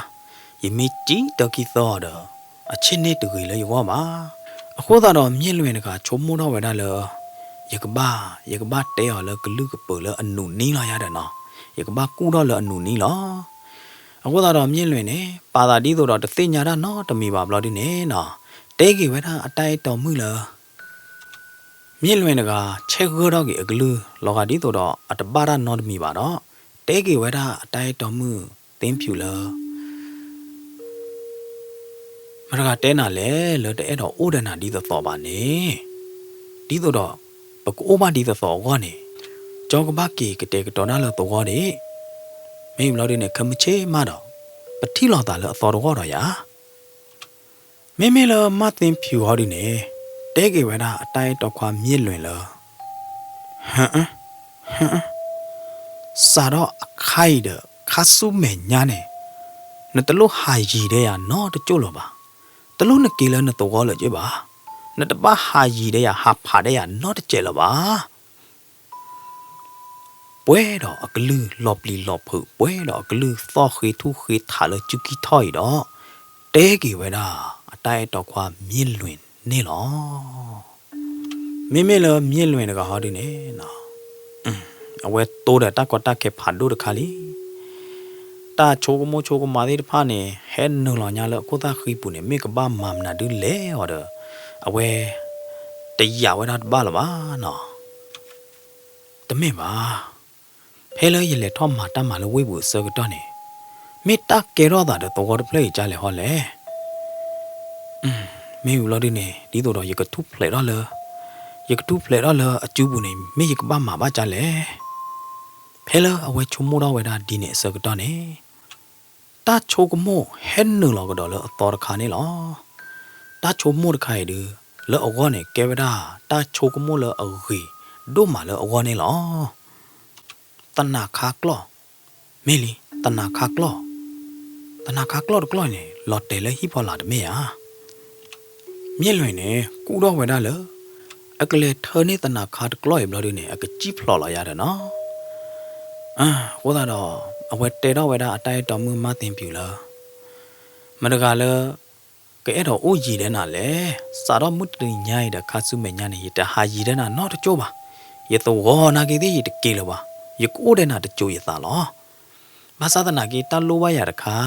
ယမ့ၢ်စံၣ်တၢ်ခံသီအီၤဒီး အဆ့ၣ်န့ၣ်တဂ့ၤလၢယဂီၢ်ဘၣ်. အဃိသတးဒီးမ့ၢ်လွဲၢ်တဂၤဆိကမိၣ်ထီၣ်ဝဲဒၣ်လၢ ယကဘၣ်, ယကဘၣ်တဲအီၤလၢကလုၢ်ကပၢၤလၢအနူးနံလီၤယၤဒီးနီၤ, ယကဘၣ်ကူၣ်ထီၣ်လၢအနူးနံလီၤ. အဃိသတးဒီးမ့ၢ်လွဲၢ်န့ၣ် ပာ်သးဒ်သိးဒီးတသ့ၣ်ညါတၢ်နီတမံၤဘၣ်ဘျီဒုန့ၣ်နီၤ, တဲက့ၤဝဲဒၣ်အတၢ်အဲၣ်တီမုၣ်လၢ မ့ၢ်လွဲၢ်တဂၤ ဆဲးဂၢၢ်ထီၣ်က့ၤအကလုၢ် လီၤဂာ်ဒ်သိးဒီးအတဘၣ်တၢ်နီတမံၤဘၣ်ဒီး, တဲက့ၤဝဲဒၣ်အတၢ်အဲၣ်တီမုၣ်သ့ဖၠူၣ်လၢ မတၤတဂၤတဲနၤလဲၣ် လၢတအဲၣ်ဒိးအိၣ်ဒီးနၤဒ်သိးသိးဘၣ်န့ၣ်, ဒ်သိးဒီး ပကအိၣ်ဘၣ်ဒ်သိးသိးအဂီၢ်န့ၣ်, ကၠီကဘၣ်က့ၤကတဲာ်ကတီၤတၢ်လၢသဝီဒံး, မ့ၢ်ဘျီဒုန့ၣ် ခဲမုၢ်ဆ့ၣ်မးဒီး ပထံၣ်လိာ်သးလၢအသီတဂီၢ်ဒီးယၤ. မ့မ့ၢ်လၢမၢ်သ့ဖၠူၣ်ဟီဒုန့ၣ် တဲက့ၤဝဲဒၣ်အတၢ်အဲၣ်တီခွါမၠ့ၣ်လွင်ၢ်လၢ ဟၢအၢ ဟၢအၢ စးထီၣ်အခါအံၤဒီး ခါဆူမဲာ်ညါန့ၣ် နတလိၣ်ဟးယံၤဒီးယၤနီတကၠိၢ်လၢၤဘၣ်. တလိၣ်နက့ၤလၢနသဝီလၢၤက့ဘၣ်. နတဘၣ်ဟးယံၤဒီးယၤ ဟးဖးဒီးယၤနီတစဲးလၢၤဘၣ်. ပှဲၤဒီးအကလုၢ်လီၤပျံၤလီၤဖုး ပှဲၤဒီးအကလုၢ်သီၣ်ဃ့ထူၣ်ဃ့ထးလၢစုခံထီၣ်အံၤဒီး တဲက့ၤဝဲဒၣ်အတၢ်အဲၣ်တီခွါမၠ့ၣ်လွင်ၢ်န့ၣ်လီၤ. မ့မ့ၢ်လၢမၠ့ၣ်လွင်ၢ်တဂၤဟီဒုန့ၣ် အဝဲတိဒီးတၢ်ကီတၢ်ခဲဖးဒိၣ်တခါလံ. တၢ်ဆိကမိၣ်ဆိကမးသ့ၣ်တဖၣ်န့ၣ် ဟဲနုာ်လီၤညါလၢအခိၣ်သၣ်ဃံပူၤန့ၣ် မ့ၢ်ကဘၣ်မၤမနုၤဒုလဲၣ်အီၤဒီး အဝဲတယာ်ဝဲဒၣ်တဘၣ်လၢၤဘၣ်နီၤ. တမ့ၢ်ဘၣ်. ဖဲလၢယလဲၤထီၣ်မၤတၢ်မၤလၢဝ့ၢ်ပူၤအဆၢကတီၢ်န့ၣ် မ့ၢ်တၢ်ကဲထီၣ်သးဒီးသဝီတဖျၢၣ်အံၤကလဲၣ်ဟီလဲၣ်. မ့ၢ်ဝံၤဘျီဒုန့ၣ် ဒ်သိးဒီးယကထူၣ်ဖျဲးထီၣ်လၢ ယကထူၣ်ဖျဲးထီၣ်လၢအစုပူၤန့ၣ် မ့ၢ်ယကဘၣ်မၤဘၣ်ကလဲၣ်. ဖဲလၢအဝဲဆိကမိၣ်ထီၣ်ဝဲဒၣ်ဒ်န့ၣ်အဆၢကတီၢ်န့ၣ် တၢ်ဆိကမိၣ်ဟဲနုာ်လီၤကဒီးလၢအသီတခါန့ၣ်လီၤ. တၢ်ဆိကမိၣ်တခါအံၤဒု လၢအဂီၢ်န့ၣ် ကဲဝဲဒၣ် တၢ်ဆိကမိၣ်လၢအဂ့ၤဒိၣ်မးလၢအဂီၢ်န့ၣ်လီၤ. သနၤခါကျီၢ်, မ့ၢ်လံ, သနၤခါကျီၢ်, သနၤခါကျီၢ်တကျီၢ်န့ၣ် လီၤတဲာ်လၢဟံၣ်ဖီလာ်တမ့ၢ်ဧါ. မၠ့ၣ်လွင်ၢ်န့ၣ် ကူၣ်ထီၣ်ဝဲဒၣ်လၢ အကလဲၤထၢန့ၢ်သနၤခါတကျီၢ်အံၤဘျီဒုန့ၣ် အကစံၣ်ဖျိးလီၤယၤဒီးနီၤ. အဃိသတးဒီး အဝဲတဲထီၣ်ဝဲဒၣ်အတၢ်အဲၣ်တီမုၣ်မၢ်သ့ဖၠူၣ်လၢ မတၤတဂၤလၢ ကအဲၣ်ဒိးအိၣ်ယံၤဒီးနၤလဲၣ်. စးထီၣ်မုၢ်တနံၤညါအံၤဒီးခါဆူမဲာ်ညါန့ၣ် ယတဟးယံၤဒီးနၤနီတကၠိၢ်ဘၣ်. ယသဝီနာ်က့သ့ၣ်ယတက့ၤလၢၤဘၣ်. ယကအိၣ်ဒီးနၤတစိၤယသးလီၤ. ဘၣ်ဆၣ်သနာ်က့တၢ်လိၣ်ဘၣ်ယၤတခါ,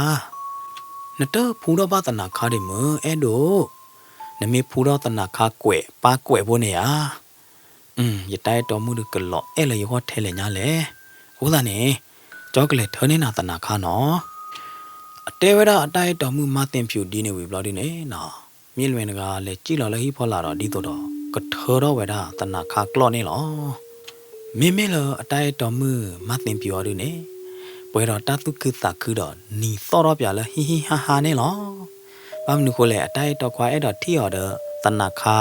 နတဖူထီၣ်ဘၣ်သနၤခါဒံးမုၢ်အဲၣ်ဒိး, နမ့ၢ်ဖူထီၣ်သနၤခါကွဲးပၢ်ကွဲးဖိန့ၣ်ဧါ. ယတၢ်အဲၣ်တီမုၣ်ဒုကလီၤအဲၣ်လၢယဂီၢ်ထဲလဲၣ်ညါလဲၣ်. အဃိသတးန့ၣ် ကၠီကလဲၤထၢန့ၢ်နၤသနၤခါနီၤ. အတဲဝဲဒၣ်အတၢ်အဲၣ်တီမုၣ်မၢ်သ့ဖၠူၣ်ဒ်န့ၣ်ဝံၤဘျီဒုန့ၣ်နီၤ, မၠ့ၣ်လွင်ၢ်တဂၤလဲၤစံၣ်လီၤလၢဟံၣ်ဖီလာ်ဒီးဒ်သိးဒီး ကထၢထီၣ်ဝဲဒၣ်သနၤခါကျီၢ်န့ၣ်လီၤ. မ့မ့ၢ်လၢအတၢ်အဲၣ်တီမုၣ်မၢ်သ့ဖၠူၣ်အီၤဒုန့ၣ်, ပှဲၤဒီးတၢ်သူၣ်ခုသးခုဒီးနံၤသီၣ်ထီၣ်ပၠးလၢဟံၣ်ဟံၣ်ဟါဟါန့ၣ်လီၤ. ဘၣ်မနုၤဃိလဲၣ် အတၢ်အဲၣ်တီခွါအဲၣ်ဒိးထံၣ်အီၤဒီး သနၤခါ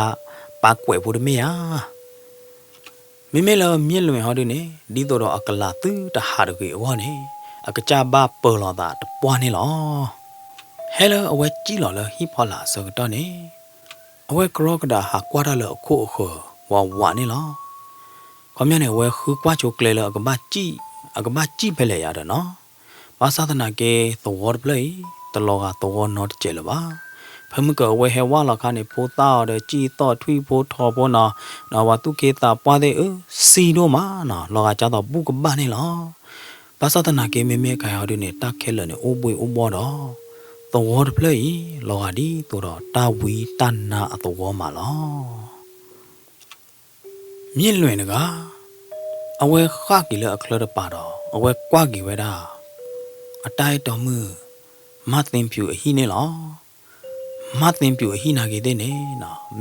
ပၢ်ကွဲးဖိတမ့ၢ်ဧါ. မ့မ့ၢ်လၢမၠ့ၣ်လွင်ၢ်ဟီဒုန့ၣ် ဒ်သိးဒီးအကလၤသုတဟးတဂ့ၤအဂီၢ်န့ၣ် အကစၢ်ဘၣ်ပၢၤလီၤသးတပှၢ်န့ၣ်လီၤ. ဟဲလၢအဝဲစံၣ်လီၤလၢဟံၣ်ဖီလာ်အဆၢကတီၢ်န့ၣ်, အဝဲကရီကဒးဟးကွၢ်တၢ်လၢအခိၣ်အဃၢၤဝးဝးန့ၣ်လီၤ. ခီပညီန့ၣ် အဝဲဃုကွၢ်ဆိကျဲလၢအကဘၣ်စံၣ်, အကဘၣ်စံၣ်ဖဲလဲၣ်ယၤဒီးနီၤ. ဘၣ်ဆၣ်သနာ်က့ သဝီတဖျၢၣ်အံၤ တလီၤဂာ်သဝီနီတစဲးလၢၤဘၣ်. ဖဲမုၢ်ကၢၤအဝဲဟဲဝၢ်လီၤခါန့ၣ် ဖိသၣ်အီၤဒီးစံၣ်သီၣ်ထွံၣ်ဖိထီဖိနီၤ, ဒီးပှၤသူၣ်က့သးပှၢ်သ့ၣ်အု စံၣ်ဒိၣ်မးနီၤ, လီၤဂာ်ကၢ်သိးဘူၣ်ကဘၣ်န့ၣ်လီၤ. ဘၣ်ဆၣ်သနာ်က့ မ့မ့ၢ်အခါအံၤဟီဒုန့ၣ် တၢ်ခဲလၢာ်န့ၣ် အိၣ်ဘှ့ၣ်အိၣ်ဘှီၣ်ဒီး သဝီတဖျၢၣ်အံၤ လီၤဂာ်ဒ်သိးဒီးတၢ်ဝံတၢ်နါအသဝီမးလီၤ. မၠ့ၣ်လွင်ၢ်တဂၤ အဝဲဃၣ်က့ၤလၢအချၢတပၤဒီး အဝဲကွၢ်က့ၤဝဲဒၣ် အတၢ်အဲၣ်တီမုၣ် မၢ်သ့ဖၠူၣ်အဟံၣ်န့ၣ်လီၤ. မၢ်သ့ဖၠူၣ်အဟံၣ်နာ်က့သ့ၣ်န့ၣ်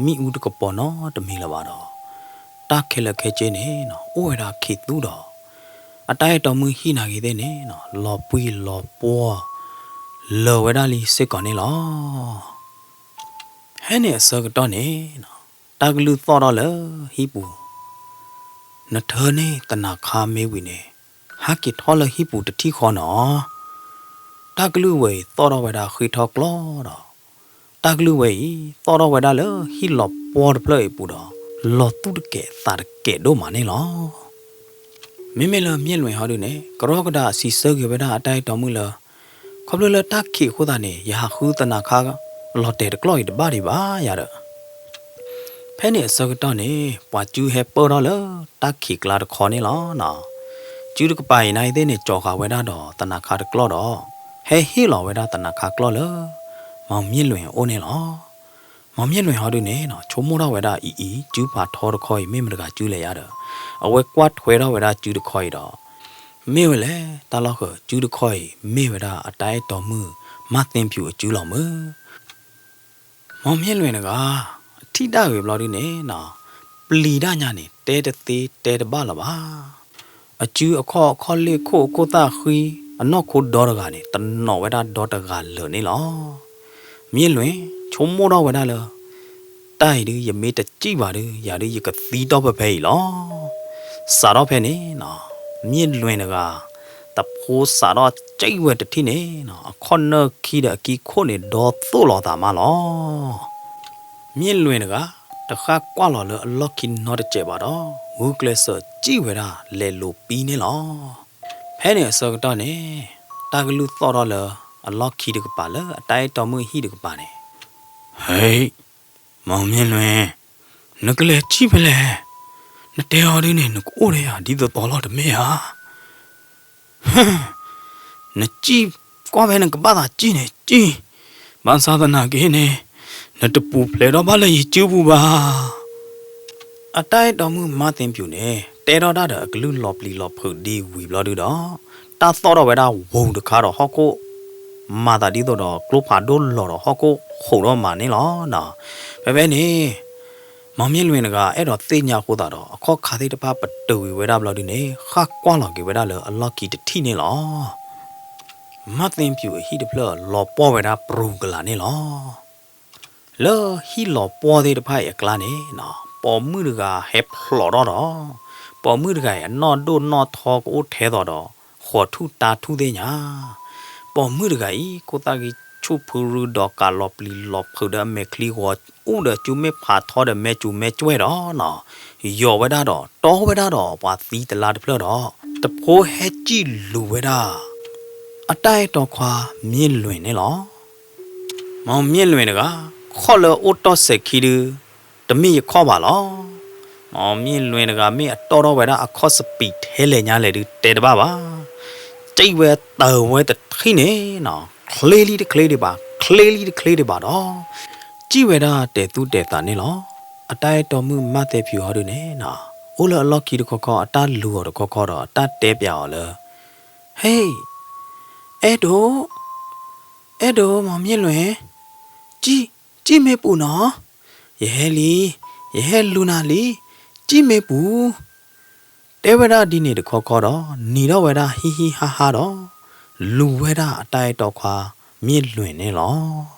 မ့ၣ်အူတကပီၤနီတမံၤလၢၤဘၣ်ဒီး တၢ်ခဲလၢာ်ခဲဆ့န့ၣ် အိၣ်ဝဲဒၣ်ခံးသူဒီး အတၢ်အဲၣ်တီမုၣ်ဟံၣ်နာ်က့သ့ၣ်န့ၣ် လီၤပှံၢ်လီၤပှီၢ် လၢာ်ဝဲဒၣ်လံစ့ၢ်ကီးန့ၣ်လီၤ. ဖဲန့ၣ်အဆၢကတီၢ်န့ၣ် တၢ်ကလုၢ်သီၣ်ထီၣ်လၢဟံၣ်ပူၤ, နထၢန့ၢ်သနၤခါမ့ၢ်ဝံၤန့ၣ် ဟဲက့ၤထီၣ်လၢဟံၣ်ပူၤတထံၣ်ဃီနီၤ. တၢ်ကလုၢ်ဝဲအံၤသီၣ်ထီၣ်ဝဲဒၣ်ဃ့ထီၣ်ကျီဒီး တၢ်ကလုၢ်ဝဲအံၤ သီၣ်ထီၣ်ဝဲဒၣ်လၢဟံၣ်လီၤပှီၢ်တဖျၢၣ်အံၤအပူၤဒီး လီၤသူၣ်တကဲာ်သးတကဲာ်ဒိၣ်မးန့ၣ်လီၤ. မ့မ့ၢ်လၢမၠ့ၣ်လွင်ၢ်ဟီဒုန့ၣ် ကရီကဒးစံးဆၢက့ၤဝဲဒၣ်အတၢ်အဲၣ်တီမုၣ်လၢ ခီဖျိလၢတၢ်ခံးအဃိသတးန့ၣ် ယဟးဃုသနၤခါလီၤတဲာ်တကျီၢ်အံၤတဘၣ်ဒံးဘၣ်ယၤဒီး ဖဲန့ၣ်အဆၢကတီၢ်န့ၣ် ပှၤစုဟဲပၢၢ်ထီၣ်လၢတၢ်ခံးကျါတခီန့ၣ်လီၤ. စုတကပၤအံၤနာ်က့သ့ၣ်န့ၣ် ကၠီၤဃာ်ဝဲဒၣ်ဒီးသနၤခါတကျီၢ်ဒီး ဟဲဟ့ၣ်လီၤဝဲဒၣ်သနၤခါကျီၢ်လၢ မီၢ်မၠ့ၣ်လွင်ၢ်အအိၣ်န့ၣ်လီၤ. မီၢ်မၠ့ၣ်လွင်ၢ်ဟီဒုန့ၣ် ဆိကမိၣ်ထီၣ်ဝဲဒၣ်အံၤအံၤ စုဖးထီတခီအံၤ မ့ၢ်မတၤဂၤစုလဲၣ်ယၤဒီး အဝဲကွၢ်ထွဲထီၣ်ဝဲဒၣ်စုတခီအံၤဒီး မ့ၢ်ဝဲလဲၣ် တၢ်လီၢ်ဃၢၤ စုတခီအံၤ မ့ၢ်ဝဲဒၣ်အတၢ်အဲၣ်တီမုၣ် မၢ်သ့ဖၠူၣ်အစုလီၤမုၢ်. မီၢ်မၠ့ၣ်လွင်ၢ်တဂၤ အထံၣ်ဒၣ်ဂ့ၤဘျီဒုန့ၣ် ပျံၤဒၣ်ညါန့ၣ် တဲတသ့တဲတဘၣ်လၢၤဘၣ်. အစုအခီၣ်အခီၣ်လ့ၣ်ခိၣ်အခိၣ်သၣ်ဃံ အနီၢ်ခိဒီတဂၤန့ၣ် တနီၤဝဲဒၣ်ဒီတဂၤလၢာ်န့ၣ်လီၤ. မ့ၢ်လွင်ဆိကမိၣ်ထီၣ်ဝဲဒၣ်လၢ တၢ်အံၤဒုး ယမ့ၢ်တစံၣ်ဘၣ်ဒုး ယၤဒုးယကသံတီၢ်ဖဲဖဲအံၤလီၤ. စးထီၣ်ဖဲန့ၣ်နီၤ မ့ၢ်လွင်တဂၤ တဖိစးထီၣ်စံၣ်ဝဲတထံၣ်န့ၣ်နီၤ အခီၣ်နၢၢ်ခံဒီးအကံခိၣ်န့ၣ် ဒီသိၣ်လီၤသးမးလီၤ. မ့ၢ်လွင်တဂၤ တဃၣ်ကွၢ်လီၤလၢအလီၢ်ခံနီတစဲးဘၣ်ဒီး ဂုာ်ကျဲးစၢးစံၣ်ဝဲဒၣ်လဲၤလိာ်ပံန့ၣ်လီၤ. ဖဲန့ၣ်အဆၢကတီၢ်န့ၣ် တၢ်ကလုၢ်သီၣ်ထီၣ်လၢအလီၢ်ခံတကပၤလၢအတၢ်အဲၣ်တီမုၣ်အဟံၣ်တကပၤန့ၣ်, ဟ့, မီၢ်မ့ၢ်လွင်, နကလဲၤစံၣ်ဖဲလဲၣ်, နတဲအီၤဒ်န့ၣ် နကအိၣ်ဒီးယၤဒ်သိးသိးလီၤတမ့ၢ်ဧါ. နစံၣ်ကွၢ်ဖဲနကဘၣ်သးစံၣ်န့ၣ်စံၣ်, ဘၣ်ဆၣ်သနာ်က့န့ၣ် နတပူၤဖျဲးထီၣ်ဘၣ်လၢယစုပူၤဘၣ်. အတၢ်အဲၣ်တီမုၣ်မါသ့ဖၠူၣ်န့ၣ် တဲထီၣ်တၢ်ဒီးအကလုၢ်လီၤပျံၤလီၤဖုးဒ်ဝံၤဘျီဒုဒီး တၢ်သီၣ်ထီၣ်ဝဲဒၣ်ဝူၤတခါဒီးဟီၣ်ခိၣ် မၤသးဒ်သိးဒီးကျိဖးဒိၣ်လီၤဒီးဟီၣ်ခိၣ်ဃိးဒီးမးန့ၣ်လီၤ. ဖဲဖဲန့ၣ် မီၢ်မ့ၢ်လွင်တဂၤ အဲၣ်ဒိးသ့ၣ်ညါအဃိသတးဒီး အခီၣ်ခါသ့ၣ်တဖၣ်ပတုာ်ကွံာ်ဝဲဒၣ်ဘျီဒုန့ၣ် ဃၣ်ကွၢ်လီၤက့ၤဝဲဒၣ်လၢအလီၢ်ခံတထံၣ်န့ၣ်လီၤ. မါသ့ဖၠူၣ်အဟံၣ်တဖျၢၣ်လီၤပှီၢ်ဝဲဒၣ်ပြူၤကလာ်န့ၣ်လီၤ. လၢဟံၣ်လီၤပှီၢ်သ့ၣ်တဖၣ်အံၤအကျါန့ၣ် ပိာ်မုၣ်တဂၤဟဲဖျိးထီၣ်ဒီး ပိာ်မုၣ်တဂၤအံၤ အနီၢ်ဒိၣ်နီၢ်ထီကအိၣ်ထဲသိးဒီး ဃီၤထူၣ်တၢ်ထူၣ်သ့ၣ်ညါ. ပိာ်မုၣ်တဂၤအံၤ ခိၣ်သၣ်ဂံၢ်ဆူၣ်ဖုရူဒီးကးလီၤပျံၤလီၤဖုးဒီးအမဲာ်ချံဂီၤ အိၣ်ဒီးစုမ့ၢ်ဖးထီဒီးမဲာ်စူၤမဲာ်စွဲၣ်ဒီးနီၤ ယိာ်ဝဲဒၣ်ဒီး တီဝဲဒၣ်ဒီးပှၤသံတလါတဖျၢၣ်ဒီး တဖိဟဲစံၣ်လူၤဝဲဒၣ် အတၢ်အဲၣ်တီခွါမ့ၢ်လွင်န့ၣ်လီၤ. မီၢ်မ့ၢ်လွင်တဂၤ ခီၣ်လၢအအိၣ်တီၢ်စဲၤခံဒု တမ့ၢ်ယခီၣ်ဘၣ်လီၤ. မီၢ်မ့ၢ်လွင်တဂၤ မ့ၢ်အတီၢ်ထီၣ်ဝဲဒၣ်အခီၣ်စပံးထဲလဲၣ်ညါလဲၣ်ဒု တဲတဘၣ်ဘၣ်. စံၣ်ဝဲတၢၤဝဲတထံၣ်န့ၣ်နီၤ ချ့လံတချ့ဒံးဘၣ် ချ့လံတချ့ဒံးဘၣ်ဒီး စံၣ်ဝဲဒၣ်တဲာ်သူၣ်တဲာ်သးန့ၣ်လီၤ. အတၢ်အဲၣ်တီမုၣ်မါသ့ဖၠူၣ်ဟီဒုန့ၣ်နီၤ အိၣ်လၢအလီၢ်ခံတခီခီ အတၢ်လူၤအီၤတခီခီဒီး အတၢ်တဲပျးအီၤလၢ ဟ့ၣ်, အဲၣ်ဒိး, အဲၣ်ဒိး မီၢ်မ့ၢ်လွင်, စံၣ်, စံၣ်မ့ၢ်ပူၤနီၤ, ယဟဲလံ, ယဟဲလူၤနၤလံ, စံၣ်မ့ၢ်ပူၤ. တဲဝဲဒၣ်ဒ်န့ၣ်တခီခီဒီး နံၤထီၣ်ဝဲဒၣ်ဟံၣ်ဟံၣ်ဟါဟါဒီး လူၤဝဲဒၣ်အတၢ်အဲၣ်တီခွါမ့ၢ်လွင်န့ၣ်လီၤ.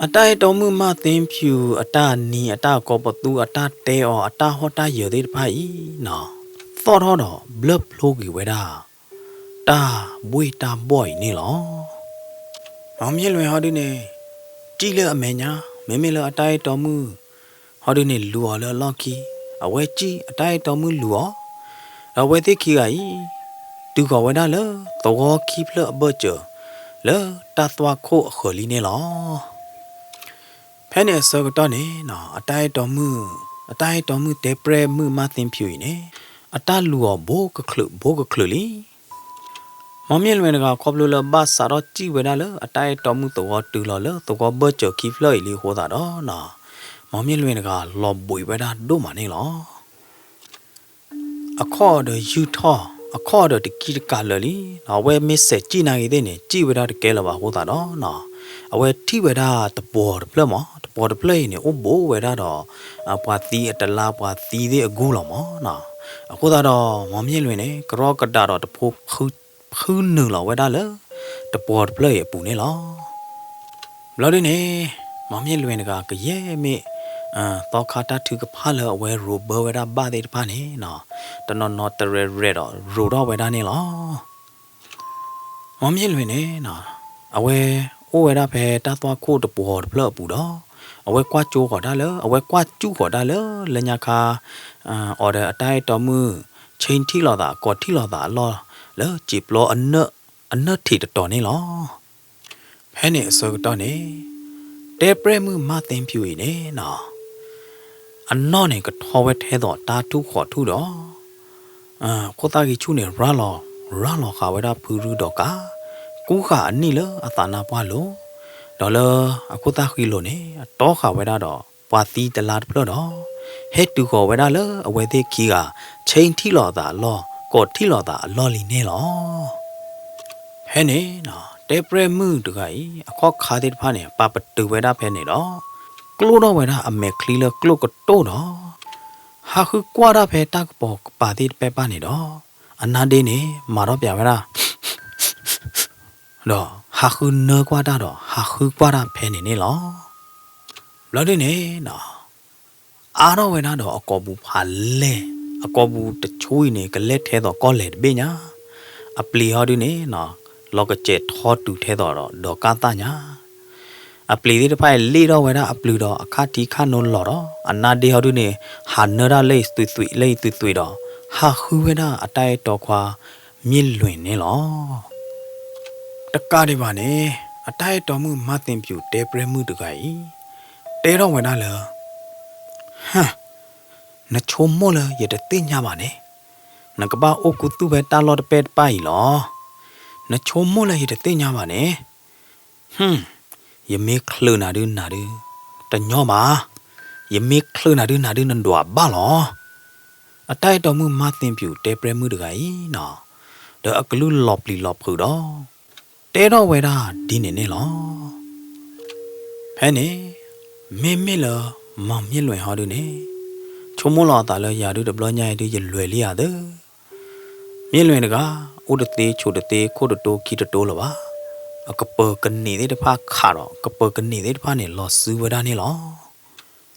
အတၢ်အဲၣ်တီမုၣ်မါသ့ဖၠူၣ်အတၢ်နံၤ အတၢ်ကိးပသူ အတၢ်တဲအီၤ အတၢ်ဟီၣ်တၢ်ယၢၤသ့ၣ်တဖၣ်အံၤနီၤ သီၣ်ထီၣ်ဒီးဘျၢၣ်ဖျိကွံာ်ဝဲဒၣ် တၢ်ဘှ့ၣ်တၢ်ဘှီၣ်အံၤန့ၣ်လီၤ. မီၢ်မ့ၢ်လွင်ဟီဒုန့ၣ် စံၣ်လၢအမဲာ်ညါ မ့မ့ၢ်လၢအတၢ်အဲၣ်တီမုၣ် ဟီဒုန့ၣ်လူၤအီၤလၢအလီၢ်ခံ, အဝဲစံၣ် အတၢ်အဲၣ်တီမုၣ်လူၤအီၤ, ဒီးအဝဲသ့ၣ်ခံဂၤအံၤ တုၤဃီၤဝဲဒၣ်လၢသဝီခံဖျၢၣ်အဘၢၣ်စၢၤ လၢတၢ်သွၣ်ခိၣ်အဃၢၤလံန့ၣ်လီၤ. ဖဲန့ၣ်အဆၢကတီၢ်န့ၣ်နီၤ အတၢ်အဲၣ်တီမုၣ်, အတၢ်အဲၣ်တီမုၣ်တဲပျဲၢ်မုၣ်မါသ့ဖၠူၣ်အံၤန့ၣ် အတၢ်လူၤအီၤဘိကချုးဘိကချုးလံ. မီၢ်မ့ၢ်လွင်တဂၤခီဖျိလၢဘၣ်စးထီၣ်စံၣ်ဝဲဒၣ်လၢအတၢ်အဲၣ်တီမုၣ်သဝီတုၤလီၤလၢသဝီဘၢၣ်စၢၤခံဖျၢၣ်အံၤလံအဃိသတးဒီးနီၤ မီၢ်မ့ၢ်လွင်တဂၤလီၤဘှံးဝဲဒၣ်ဒိၣ်မးန့ၣ်လီၤ. အခီၣ်ဒီးယုၢ်ထီၣ်, အခီၣ်ဒီးတကံတကးလၢာ်လံ, အဝဲမ့ၢ်စဲးစံၣ်နာ်ဂ့ၤသ့ၣ်န့ၣ် စံၣ်ဝဲဒၣ်တကဲလၢၤဘၣ်အဃိသတးဒီးနီၤ အဝဲထံၣ်ဝဲဒၣ်တပှီၤတဖျၢၣ်မး, တပှီၤတဖျၢၣ်အံၤန့ၣ် အိၣ်ဘူးဝဲဒၣ်ဒီး ပှၤသံအတလါ ပှၤသံသ့ၣ်အဂူၢ်လီၤမးနီၤ. အဃိသတးဒီး မီၢ်မ့ၢ်လွင်န့ၣ် ကရီကဒးဒီးတဖိ ဖုနုာ်လီၤဝဲဒၣ်လၢ တပှီၤတဖျၢၣ်အံၤအပူၤန့ၣ်လီၤ. ဘျီဒုန့ၣ် မီၢ်မ့ၢ်လွင်တဂၤကယဲၢ်မ့ၢ် သီခါတၢ်ထုကဖၣ်လၢအဝဲရိးဘၢဝဲဒၣ်ဘၣ်သ့ၣ်တဖၣ်န့ၣ်နီၤ တနီၤနီၤတရဲၣ်ရဲၣ်ဒီးရိးထီၣ်ဝဲဒၣ်န့ၣ်လီၤ. မီၢ်မ့ၢ်လွင်န့ၣ်နီၤ အဝဲအိၣ်ဝဲဒၣ်ဖဲတၢ်သွၣ်ခိၣ်တပှီၤတဖျၢၣ်အပူၤဒီး အဝဲကွၢ်ကၠိဃီၤတၢ်လၢ အဝဲကွၢ်ကၠူဃီၤတၢ်လၢ လၢညါခါ အီၤဒီးအတၢ်အဲၣ်တီမုၣ် ဆ့ထံၣ်လိာ်သး ကိးထံၣ်လိာ်သးအလီၢ် လၢစံာ်ပျီ အနၢၣ်ထံးတတီၤန့ၣ်လီၤ. ဖဲန့ၣ်အဆၢကတီၢ်န့ၣ် တဲပျဲၢ်မုၣ်မါသ့ဖၠူၣ်အံၤန့ၣ်နီၤ အနီၢ်န့ၣ်ကထီဝဲထဲသိးတၢ်ထူၣ်ဃီးထူၣ်ဒီး အခိၣ်သၣ်ဂံၢ်ဆူၣ်န့ၣ် ရၤလီၤ ရၤလီၤဃာ်ဝဲဒၣ်ဖုရူဒီးကး ကူဃာ်အနံၣ်လၢအသးနါပှၢ်လိၤ, ဒီးလၢအခိၣ်သၣ်ဃံလိၤန့ၣ် အတီဃာ်ဝဲဒၣ်ဒီးပှၤသံတလါတဖျၢၣ်ဒီး ဟဲတုၤဃီၤဝဲဒၣ်လၢအဝဲသ့ၣ်ခံဂၤ ဆ့ထံၣ်လိာ်သးအလီၢ် ကိးထံၣ်လိာ်သးအလီၢ်လံန့ၣ်လီၤ. ဖဲန့ၣ်နီၤ တဲပျဲၢ်မုၣ်တဂၤအံၤ အခီၣ်ခါသ့ၣ်တဖၣ်န့ၣ် ပာ်ပတုာ်ဝဲဒၣ်ဖဲန့ၣ်ဒီး ကျိၣ်ထီၣ်ဝဲဒၣ်အမဲာ်ချံလၢကျိၣ်ကတိၢ်ဒီး ဟးဃုကွၢ်တၢ်ဖဲတၢ်ကပိာ်ကပၤသ့ၣ်တဖၣ်န့ၣ်ဒီး အနါဒ့န့ၣ် မၤထီၣ်ပၠးဝဲဒၣ် ဒီးဟးဃုနၢကွၢ်တၢ်ဒီး ဟးဃုကွၢ်တၢ်ဖဲန့ၣ်န့ၣ်လီၤ. ဘျီဒုန့ၣ် အါထီၣ်ဝဲဒၣ်ဒီးအကိာ်ပူၤဖးလဲၢ်, အကိာ်ပူၤတဆူအံၤန့ၣ် ကလဲၢ်ထဲသိးကီၢ်လဲၢ်တဘ့ၣ်ညါ, အပျံၤဟီဒုန့ၣ် လီၤကစဲးထီတုၤထဲသိးဒီး ဒီးကၢ်သၣ်ညါ အပျံၤသ့ၣ်တဖၣ်အံၤ လ့ၣ်ထီၣ်ဝဲဒၣ်အပျုၤဒီးအခါထံခါနိလီၤဒီး အနါဒ့ဟီဒုန့ၣ် ဟးနၢတၢ်လၢအံၤသွံၣ်သွံၣ်လၢအံၤသွံၣ်သွံၣ်ဒီး ဟးဃုဝဲဒၣ်အတၢ်အဲၣ်တီခွါမ့ၢ်လွံၢ်န့ၣ်လီၤ. တကးဒံးဘၣ်န့ၣ် အတၢ်အဲၣ်တီမုၣ်မါသ့ဖၠူၤတဲပြဲမုၣ်တဂၤအံၤ တဲထီၣ်ဝဲဒၣ်လၢ ဟၢ်, နဆိကမိၣ်လၢယတသ့ၣ်ညါဘၣ်န့ၣ်, နကဘၣ်အိၣ်ကူသူၣ်ဖဲတၢ်လီၢ်တပဲၢ်တပၢ်အံၤလီၤ. နဆိကမိၣ်လၢယတသ့ၣ်ညါဘၣ်န့ၣ်, ဟွမ်, ယမ့ၢ်ချုးနၤဒုနၤဒု တညီဘၣ်, ယမ့ၢ်ချုးနၤဒုနၤဒုနဒွးဘၣ်လီၤ. အတၢ်အဲၣ်တီမုၣ်မါသ့ဖၠူၤတဲပြဲမုၣ်တဂၤအံၤနီၤ, ဒီးအကလုၢ်လီၤပျံၤလီၤဖုးဒီး တဲထီၣ်ဝဲဒၣ်ဒ်န့ၣ်န့ၣ်လီၤ. ဖဲန့ၣ် မ့မ့ၢ်လၢ မီၢ်မ့ၢ်လွဲၢ်ဟီဒုန့ၣ် ဆိကမိၣ်လီၤအသးလၢယၤဒုတဘျီညါအံၤဒု ယလွဲၢ်လံဧါသၢ, မ့ၢ်လွဲၢ်တဂၤ အိၣ်တသ့ ဆိးတသ့ ခိၣ်တတိခံတတိလၢၤဘၣ်. အကပၢၤကန့ၢ်သ့ၣ်တဖၣ်ခးဒီး ကပၢၤကန့ၢ်သ့ၣ်တဖၣ်န့ၣ် လီၤစုဝဲဒၣ်န့ၣ်လီၤ.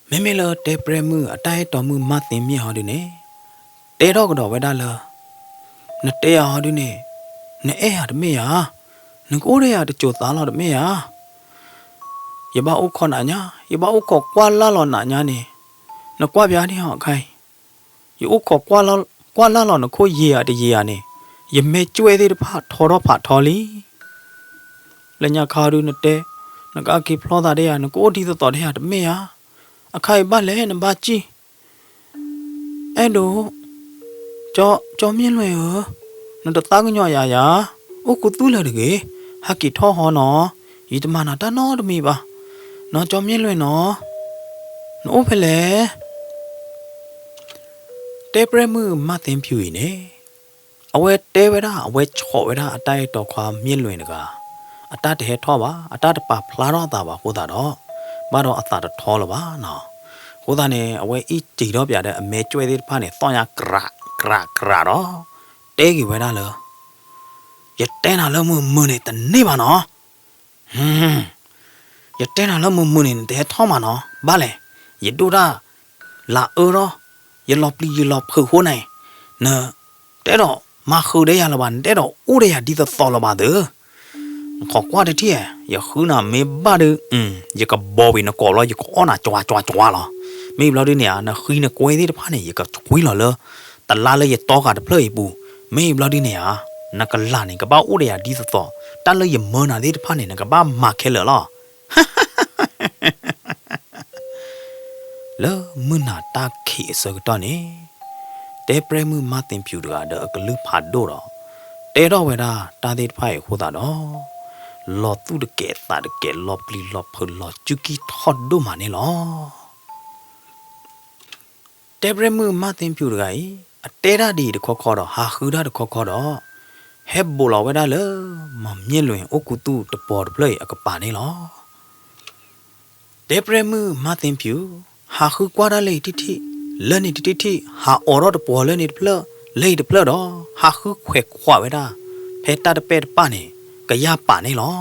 မ့မ့ၢ်လၢတဲပြဲမုၣ်အတၢ်အဲၣ်တီမုၣ်မါသ့မ့ၢ်ဟီဒုန့ၣ် တဲထီၣ်ကဒီးဝဲဒၣ်လၢ နတဲယၤဟီဒုန့ၣ် နအဲၣ်ယၤတမ့ၢ်ဧါ, နကအိၣ်ဒီးယၤတစိၤသးလီၤတမ့ၢ်ဧါ. ယဘၣ်အိၣ်ခိးနၤညါ, ယဘၣ်အိၣ်ခိးကွၢ်လၢ်လီၤနၤညါန့ၣ်, နကွၢ်ပၠးဒ်ဟီအခါအံၤ, ယအိၣ်ခိးကွၢ်လၢ်လီၤနခိၣ်ယံာ်ဧါတယံာ်ဧါန့ၣ်, ယမဲာ်ကွဲသ့ၣ်တဖၣ်ထီထီၣ်ဖးထီလံ. လၢညါခါဟီဒုနတဲ, နကအက့ၤဖျီသးဒီးယၤ, နကအိၣ်ဒ်သိးသိးဒီးယၤတမ့ၢ်ဧါ. အခါအံၤဘၣ်လဲၣ်နဘၣ်စံၣ် အဲၣ်ဒိး, ကၠီမ့ၢ်လွဲၢ်ဧၢ, နတသးကညီၤယၤယၤ, အိၣ်ခူသူၣ်လၢၤတဂ့ၤ, ဟဲက့ၤထီၣ်ဟီနီၤ, ယတမၤနၤတၢ်နီတမံၤဘၣ်, နီၢ်ကၠီမ့ၢ်လွဲၢ်နီၤ, နအိၣ်ဖဲလဲၣ်. တဲပြဲမုၣ်မါသ့ဖၠူၤအံၤန့ၣ် အဝဲတဲဝဲဒၣ် အဝဲဆီၣ်ဝဲဒၣ်အတၢ်အဲၣ်တီခွါမ့ၢ်လွဲၢ်တဂၤ, အတၢ်တဟဲထီၣ်ဘၣ်, အတၢ်တပာ်ဖျါထီၣ်အသးဘၣ်အဃိသတးဒီး, ဘၣ်ဒီးအသးတထီလၢၤဘၣ်နီၤ. အဃိသတးန့ၣ် အဝဲအံၣ်စံၣ်ထီၣ်ပၠးဒီးအမဲာ်ကွဲသ့ၣ်တဖၣ်န့ၣ် သီၣ်ညါကြးကြးကြးဒီး တဲက့ၤဝဲဒၣ်လၢ ယတဲနၤလၢမုာ်မုာ်န့ၣ်တန့ၢ်ဘၣ်နီၤ. ယတဲနၤလၢမုာ်မုာ်န့ၣ် နတဟဲထီၣ်မးနီၤ. ဘၣ်လဲၣ်, ယဒိၣ်တၢ်လၢအၢထီၣ်, ယလီၤပျံၤယလီၤဖုးအဃိန့ၣ်, နတအဲၣ်ဒိးမၤဃုာ်ဒီးယၤလၢၤဘၣ်, နတအဲၣ်ဒိးအိၣ်ဒီးယၤဒ်သိးသိးလၢၤဘၣ်သၢ. နခိးကွၢ်တထံၣ်, ယဃုနၤမ့ၢ်ဘၣ်ဒီး, ယကဘီဝံၤနကိာ်ဘျီ ယကအီၣ်နၤကွါကွါကွါလီၤ. မ့ၢ်ဘျီဒုန့ၣ်ဧါ, နဃံနကွဲသ့ၣ်တဖၣ်န့ၣ် ယကဆွံလီၤလၢ တလါလၢယတီဂၤတဖျၢၣ်အံၤပူၤ, မ့ၢ်ဘျီဒုန့ၣ်ဧါ, နကလၢ်န့ၣ် ကဘၣ်အိၣ်ဒီးယၤဒ်သိးသိး, တၢ်လၢယမၢနၤသ့ၣ်တဖၣ်န့ၣ် နကဘၣ်မၤခဲလၢာ်လီၤ. လၢမုၢ်နၤတၢ်ခံးအဆၢကတီၢ်န့ၣ်, တဲပြဲမုၣ်မါသ့ဖၠူၤတဂၤဒီးအကလုၢ်ဖးဒိၣ်ဒီး, တဲထီၣ်ဝဲဒၣ်တၢ်သ့ၣ်တဖၣ်အံၤအဃိသတးဒီး, လီၤသူၣ်တကဲးသးတကဲး လီၤပျံၤလီၤဖုးလီၤစုကံၢ်ထီၣ်ဒိၣ်မးန့ၣ်လီၤ. တဲပြဲမုၣ်မါသ့ဖၠူၤတဂၤအံၤ, အတဲတၢ်ဒ်အံၤတခီခီဒီး ဟးဃုတၢ်တခီခီဒီး, ဟဲဘိးလီၤဝဲဒၣ်လၢ မီၢ်မ့ၢ်လွဲၢ်အိၣ်ခူသူၣ်တပီၤတဖျၢၣ်အံၤအကပၤန့ၣ်လီၤ. တဲပြဲမုၣ်မါသ့ဖၠူၤ, ဟးဃုကွၢ်တၢ်လၢအံၤထံၣ်ထံၣ်, လၢန့ၣ်တထံၣ်ထံၣ်, ဟးအိးထီၣ်တပီၤလၢန့ၣ်တဖျၢၣ်, လၢအံၤတဖျၢၣ်ဒီး, ဟးဃုခွဲးခွးဝဲဒၣ်, ဖဲတၢ်တပဲၢ်တပၢ်န့ၣ်, ကယၢ်ပာ်န့ၣ်လီၤ.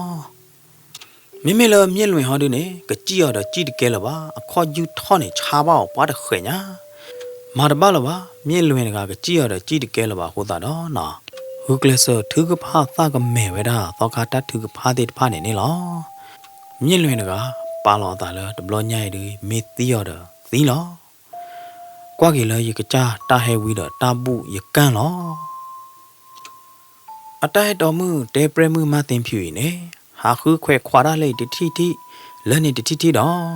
မ့မ့ၢ်လၢမ့ၢ်လွဲၢ်ဟီဒုန့ၣ် ကစံၣ်အီၤဒီးစံၣ်တကဲလၢၤဘၣ်, အခီၣ်ယူၢ်ထီၣ်န့ၣ် ဆါဘၣ်အီၤပှၤတဃဲးညါ, မၤတဘၣ်လၢၤဘၣ်, မ့ၢ်လွဲၢ်တဂၤကစံၣ်အီၤဒီးစံၣ်တကဲလၢၤဘၣ်အဃိသတးဒီး, ဂုာ်ကျဲးစၢးထုကဖၣ်သၣ်ကမဲာ်ဝဲဒၣ် သီခါတၢ်ထုကဖၣ်သ့ၣ်တဖၣ်န့ၣ်န့ၣ်လီၤ. မ့ၢ်လွဲၢ်တဂၤ ပာ်လီၤအသးလၢတဘျီညါအံၤဒု မ့ၢ်သံအီၤဒီးသံလီၤ. ကွၢ်က့ၤလၢယကစၢ်တၢ်ဟဲဝံဒီးတၢ်ဘူၣ်ယကၢ်လီၤ. အတၢ်အဲၣ်တီမုၣ်တဲပြဲမုၣ်မါသ့ဖၠူၤအံၤန့ၣ် ဟးဃုခွဲးခွးတၢ်လၢအံၤတထံၣ်ထံၣ်, လၢန့ၣ်တထံၣ်ထံၣ်ဒီး,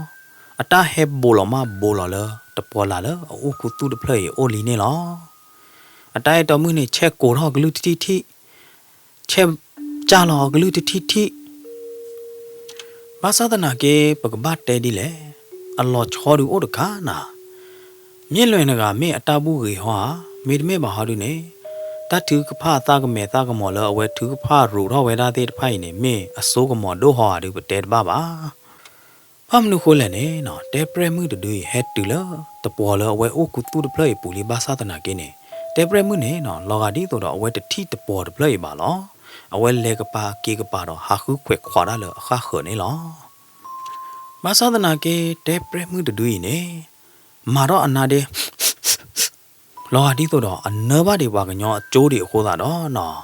အတၢ်ဟဲဘိးလီၤမးဘိးလီၤလၢတပီၤလၢ်လၢအအိၣ်ခူသူၣ်တဖျၢၣ်အံၤအအိၣ်လံန့ၣ်လီၤ. အတၢ်အဲၣ်တီမုၣ်န့ၣ် ဆဲးကိးထီၣ်အကလုၢ်တထံၣ်ထံၣ်, ဆဲးကၢ်လီၤအကလုၢ်တထံၣ်ထံၣ် ဘၣ်ဆၣ်သနာ်က့ ပကဘၣ်တဲဒ်လဲၣ်, အလီၤဆီဒုအိၣ်တခါနၤ, မ့ၢ်လွဲၢ်နဂၤမ့ၢ်အတၢ်ဘူၣ်ဂ့ၤဟီဧါ, မ့တမ့ၢ်ဘၣ်ဟီဒုန့ၣ်, တၢ်ထုကဖၣ်အသၣ်ကမဲာ်သၣ်ကမီၤလၢအဝဲထုကဖၣ်ရူးထီၣ်ဝဲဒၣ်သ့ၣ်တဖၣ်အံၤန့ၣ် မ့ၢ်အစိကမီၤဒိၣ်ဟီဧါဒု ပတဲတဘၣ်ဘၣ်. ဘၣ်မနုၤဃိလဲၣ်န့ၣ်နီၤ, တဲပြဲၣ်မုၣ်တဒုအံၤ ဟဲတုၤလၢတပှီၤလၢအဝဲအိၣ်ခူသူၣ်တဖျၢၣ်အံၤပူၤလံ ဘၣ်ဆၣ်သနာ်က့န့ၣ်, တဲပြဲၣ်မုၣ်န့ၣ်နီၤ လီၤဂာ်ဒ်သိးဒီးအဝဲတထံၣ်တပှီၤတဖျၢၣ်အံၤဘၣ်လီၤ. အဝဲလဲၤကပၤက့ၤကပၤဒီး ဟးဃုခွဲးခွးတၢ်လၢအဃၣ်ဃၢၤန့ၣ်လီၤ. ဘၣ်ဆၣ်သနာ်က့ တဲပြဲၣ်မုၣ်တဒုအံၤန့ၣ် မၤထီၣ်အနါဒ့ လီၤဂာ်ဒ်သိးဒီး အနၢဘၣ်ဒံးပှၤကညီအကၠိဒံးအဃိသတးဒီးနီၤ,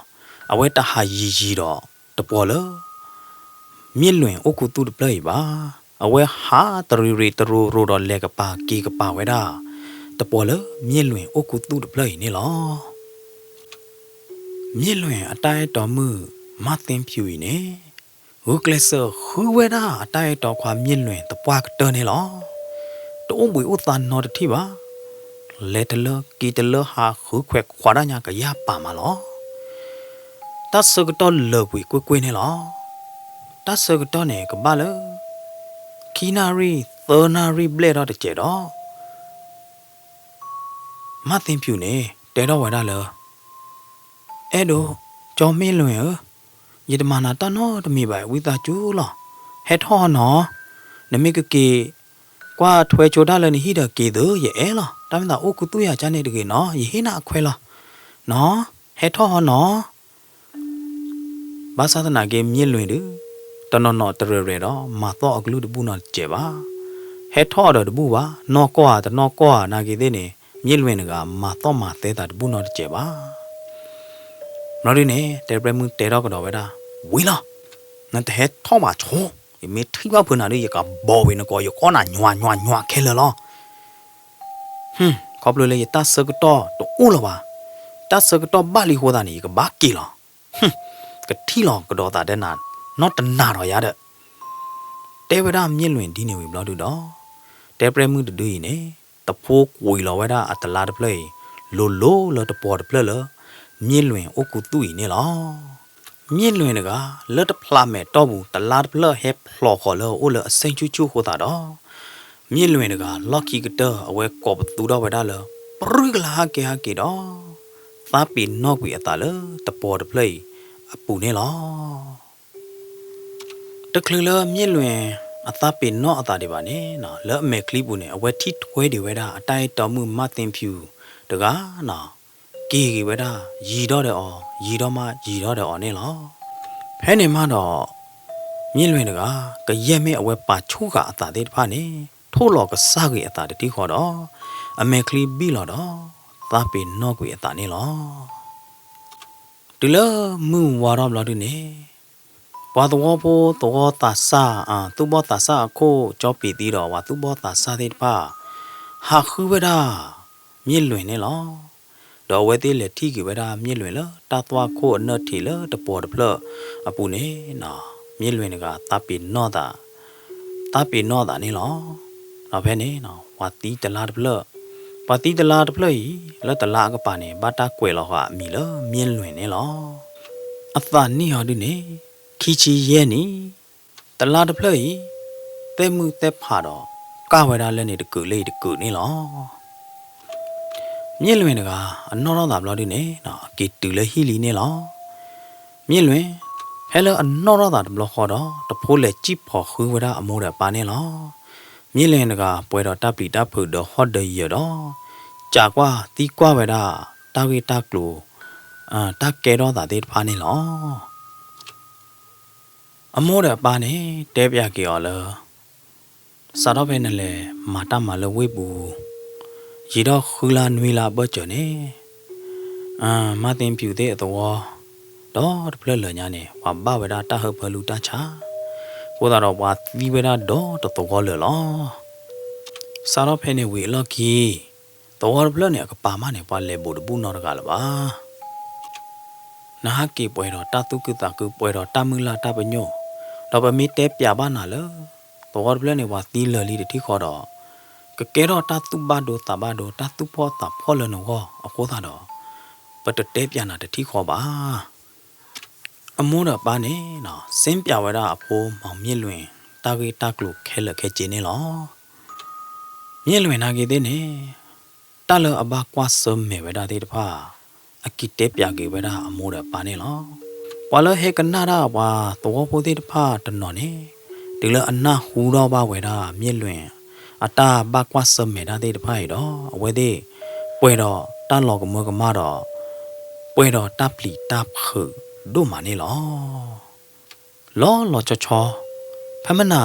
အဝဲတဟးယံၤယံၤဒီးတပှီၤလၢ မ့ၢ်လွင်ၢ်အိၣ်ခူသူၣ်တဖျၢၣ်အံၤဘၣ်. အဝဲဟးတရံးရံးတရိၤရိၤဒီးလဲၤကပၤက့ၤကပၤဝဲဒၣ် တပှီၤလၢမ့ၢ်လွင်ၢ်အိၣ်ခူသူၣ်တဖျၢၣ်အံၤန့ၣ်လီၤ. မ့ၢ်လွင်ၢ်အတၢ်အဲၣ်တီမုၣ် မၢ်သ့ဖၠူအံၤန့ၣ် ဂုာ်ကျဲးစၢးဃုဝဲဒၣ်အတၢ်အဲၣ်တီခွါမ့ၢ်လွင်ၢ်သပှၢ်ကတၢၢ်န့ၣ်လီၤ. တအိၣ်ဘှံးအိၣ်သါနီတထံၣ်ဘၣ်. လဲၤတလၢက့ၤတလၢ ဟးဃုခွဲးခွးတၢ်ညါကယၢ်ပာ်မးလီၤ. တၢ်ဆၢကတီၢ်လၢာ်ကွံာ်ကွ့ၢ်ကွ့ၢ်န့ၣ်လီၤ. တၢ်ဆၢကတီၢ်န့ၣ်ကဘၣ်လၢ ခံနၣ်ရံၣ်သၢနၣ်ရံၣ်ဘျဲၣ်ထီၣ်တစဲးဒီး မၢ်သ့ဖၠူန့ၣ် တဲထီၣ်ဝဲဒၣ်လၢ အဲၣ်ဒိး ကၠီမ့ၢ်လွင်ၢ်ဧၢ, ယတမၤနၤတၢ်နီတမံၤဘၣ် ဝံသးစူၤလီၤ. ဟဲထီၣ်ဟီနီၤ, နမ့ၢ်ကက့ၤ ကွၢ်ထွဲဆိတၢ်လၢနဟံၣ်ဒီးက့ၤသု ယအဲၣ်လီၤ. တၢ်မ့ၢ်သးအိၣ်ခူသူၣ်ယၤကၢ်န့ၣ်တဂ့ၤနီၤ, ယဟ့ၣ်နၤအခွဲးလီၤ. နီၤ, ဟဲထီၣ်ဟီနီၤ. ဘၣ်ဆၣ်သနာ်က့ မ့ၢ်လွင်ၢ်ဒုး တနီၤနီၤတရဲၣ်ရဲၣ်ဒီး မၤသီၣ်အကလုၢ်တဘူၣ်နီတစဲးဘၣ်. ဟဲထီၣ်ဒီးတဘူၣ်ဘၣ်, နီၢ်ကီၢ်ဧါ တနီၢ်ကီၢ်ဧါ နာ်က့သ့ၣ်န့ၣ် မ့ၢ်လွင်ၢ်တဂၤ မၤသီၣ်မၤသဲသးတဘူၣ်နီတစဲးဘၣ်. ဘျီဒုန့ၣ် တဲပြဲၣ်မုၣ်တဲထီၣ်ကဒီးဝဲဒၣ်, ဝံၤလီၤ, နတဟဲထီၣ်ဘၣ်ဆိ, ယမ့ၢ်ထံၣ်ဘၣ်ဖုနၤဒုး ယကဘီဝဲနကိး ယကီၢ်နၤညွၤညွၤညွၤခဲလၢာ်လီၤ. ခီဖျိလၢယတၢ်ဆၢကတီၢ်တအိၣ်လၢၤဘၣ်. တၢ်ဆၢကတီၢ်ဘၣ်လံအဃိသတးန့ၣ် ယကဘၣ်က့ၤလီၤ. ကထံၣ်လီၤကဒီးသးဒဲနၤ, နီၢ်တနၤဒီးယၤဒီး တဲဝဲဒၣ်မ့ၢ်လွင်ၢ်ဒ်န့ၣ်ဝံၤဘျီဒုဒီး တဲပြဲၣ်မုၣ်တဒုအံၤန့ၣ် တဖိကွံာ်လီၤဝဲဒၣ်အတလါတဖျၢၣ်အံၤ လိၤလိၤလၢတပှီၤတဖျၢၣ်လၢ မ့ၢ်လွင်ၢ်အိၣ်ခူသူၣ်အံၤန့ၣ်လီၤ. မ့ၢ်လွင်ၢ်တဂၤ လၢတဖျးမဲာ်တီၢ်ပူၤ တလါတဖျၢၣ်ဟဲဖျိးဃီၤလၢအအိၣ်လၢအဆ့ဆူၣ်ဆူၣ်အဃိသတးဒီး မ့ၢ်လွင်ၢ်တဂၤ လီၢ်ခံကတၢၢ် အဝဲကိးပသူထီၣ်ဝဲဒၣ်လၢ ပြံကလါဟးက့ၤဟးက့ၤဒီး သးပ့ၤနီၣ်ကွံာ်အသးလၢတပှီၤတဖျၢၣ်အံၤအပူၤန့ၣ်လီၤ. တချုးလၢမ့ၢ်လွင်ၢ်အသးပ့ၤနီၣ်အသးဒံးဘၣ်န့ၣ် လၢအမဲာ်ချံပူၤန့ၣ် အဝဲထံၣ်ထွဲဒံးဝဲဒၣ်အတၢ်အဲၣ်တီမုၣ်မၢ်သ့ဖၠူတဂၤ က့ၤဂ့ၤဝဲဒၣ် ယံၤထီၣ်ဒီးအီၤ ယံၤထီၣ်မးယံၤထီၣ်ဒီးအီၤန့ၣ်လီၤ. ဖဲန့ၣ်မးဒီး မ့ၢ်လွင်ၢ်တဂၤ ကယဲၢ်မ့ၢ်အဝဲပာ်ဆူၣ်ဃာ်အသးသ့ၣ်တဖၣ်န့ၣ် ထိၣ်လီၤကစၢ်ဂ့ၤအသးတထံၣ်ဃီဒီး အမဲာ်ချံဘံၣ်လီၤဒီး သးပ့ၤနီၣ်ကွံာ်အသးန့ၣ်လီၤ. တုၤလၢမုၢ်ဝါထီၣ်ဘျီဒုန့ၣ် ပှၤသဝီဖိသဝီသးစၢ် သူၣ်ဘီၣ်သးစၢ်အခိၣ် ကၠီပံၤသံဒီးပှၤသူၣ်ဘီၣ်သးစၢ်သ့ၣ်တဖၣ် ဟးဃုဝဲဒၣ် မ့ၢ်လွင်ၢ်န့ၣ်လီၤ. ဒီးအဝဲသ့ၣ်လဲၤထံၣ်က့ၤဝဲဒၣ်မ့ၢ်လွင်ၢ်လၢတၢ်သွၣ်ခိၣ်အနၢၣ်ထံးလၢတပှီၤတဖျၢၣ်အပူၤန့ၣ် မ့ၢ်လွင်ၢ်တဂၤ သးပ့ၤနီၣ်သး သးပ့ၤနီၣ်သးန့ၣ်လီၤ. ဒီးဖဲန့ၣ် ပှၤသံတလါတဖျၢၣ် ပှၤသံတလါတဖျၢၣ်အံၤ လၢတလါအကပၤန့ၣ် ဘၣ်တၢ်ကွဲးလီၤဃာ်အမံၤလၢမ့ၢ်လွင်ၢ်န့ၣ်လီၤ. အသးနံၣ်ဟီဒုန့ၣ် ခံဆံယဲၢ်နံၣ် တလါတဖျၢၣ်အံၤ သဲၣ်မုၢ်သဲၣ်ဖးဒီး ကၢ်ဝဲဒၣ်လၢန့ၣ်တကုာ်လၢအံၤတကုာ်န့ၣ်လီၤ. မ့ၢ်လွင်ၢ်တဂၤ အနီၣ်ထီၣ်သးဘျီဒုန့ၣ် အက့ၤတုၤလၢဟံၣ်လံန့ၣ်လီၤ. မ့ၢ်လွင်ၢ် ဖဲလၢအနီၣ်ထီၣ်သးတဘျီဃီဒီး တဖိလဲၤစံၣ်ဖီၣ်ဃုဝဲဒၣ်အမိၢ်ဒီးအပၢ်န့ၣ်လီၤ. မ့ၢ်လွင်ၢ်တဂၤ ပှဲၤဒီးတၢ်ပျံၤတၢ်ဖုးဒီးဟီၣ်ဒီးယၢၤဒီး စးကွၢ်သံကွၢ်ဝဲဒၣ် တၢ်ဂ့ၢ်တၢ်ကျိၤ တၢ်ကဲထီၣ်သးသ့ၣ်တဖၣ်န့ၣ်လီၤ. အမိၢ်ဒီးအပၢ်န့ၣ် တဲပၠးက့ၤအီၤလၢ စးထီၣ်ဖဲနလဲၤမၤတၢ်မၤလၢဝ့ၢ်ပူၤ ယံာ်ထီၣ်ဃုလါနွံလါအဘၢၣ်စၢၤန့ၣ် မါသ့ဖၠူသ့ၣ်အသဝီ ဒီတဖျၢၣ်လၢာ်ညါန့ၣ် ပှၤဘၣ်ဝဲဒၣ်တၢ်ဟၢဖၢလူတၢ်ဆါ အဃိသတးဒီးပှၤသံဝဲဒၣ်ဒီတသဝီလၢာ်လီၤ. စးထီၣ်ဖဲန့ၣ်ဝံၤအလီၢ်ခံ သဝီတဖျၢၣ်န့ၣ် အကပၤမးန့ၣ် ပှၤလဲၤဘူးတဘူၣ်နီတဂၤလၢၤဘၣ်. နဟးက့ၤပှဲၤဒီးတၢ်သူၣ်ခုသးခု ပှဲၤဒီးတၢ်မုၢ်လၢ်တၢ်ပညိၣ်, ဒီးပမ့ၢ်တဲပၠးဘၣ်နၤလၢ သဝီတဖျၢၣ်န့ၣ် ပှၤသံလၢာ်လံတထံၣ်ဃီဒီး ကကဲထီၣ်တၢ်သူၣ်ဘၣ်ဒိသးဘၣ်ဒိ တၢ်သူၣ်ဖှီၣ်သးဖှီၣ်လၢနဂီၢ်အဃိသတးဒီး ပတတဲပၠးနၤတထံၣ်ဃီဘၣ်. အမိၢ်ဒီးအပၢ်န့ၣ် စ့ပၠးဝဲဒၣ်အဖိမီၤမ့ၢ်လွင်ၢ် တၢ်ဂ့ၢ်တၢ်ကျိၤခဲလၢာ်ခဲဆ့န့ၣ်လီၤ. မ့ၢ်လွင်ၢ်နာ်က့သ့ၣ်န့ၣ် တၢ်လၢအဘၣ်ကွၢ်ဆၢၣ်မဲာ်ဝဲဒၣ်သ့ၣ်တဖၣ် အက့ၤတဲပၠးက့ၤဝဲဒၣ်အမိၢ်ဒီးအပၢ်န့ၣ်လီၤ. ပှၤလၢဟဲကနၣ်တၢ်ပှၤသဝီဖိသ့ၣ်တဖၣ်တနီၤန့ၣ် တုၤလၢအနၢ်ဟူထီၣ်ဘၣ်ဝဲဒၣ် မ့ၢ်လွင်ၢ်အတၢ်ဘၣ်ကွၢ်ဆၢၣ်မဲာ်တၢ်သ့ၣ်တဖၣ်အံၤဒီး အဝဲသ့ၣ်ပှဲၤဒီးတၢ်လီၤကမၢကမၣ်ဒီး ပှဲၤဒီးတၢ်ပျံၤတၢ်ဖုးဒိၣ်မးန့ၣ်လီၤ. လီၤလီၤဆီဆီ ဖဲမနၤ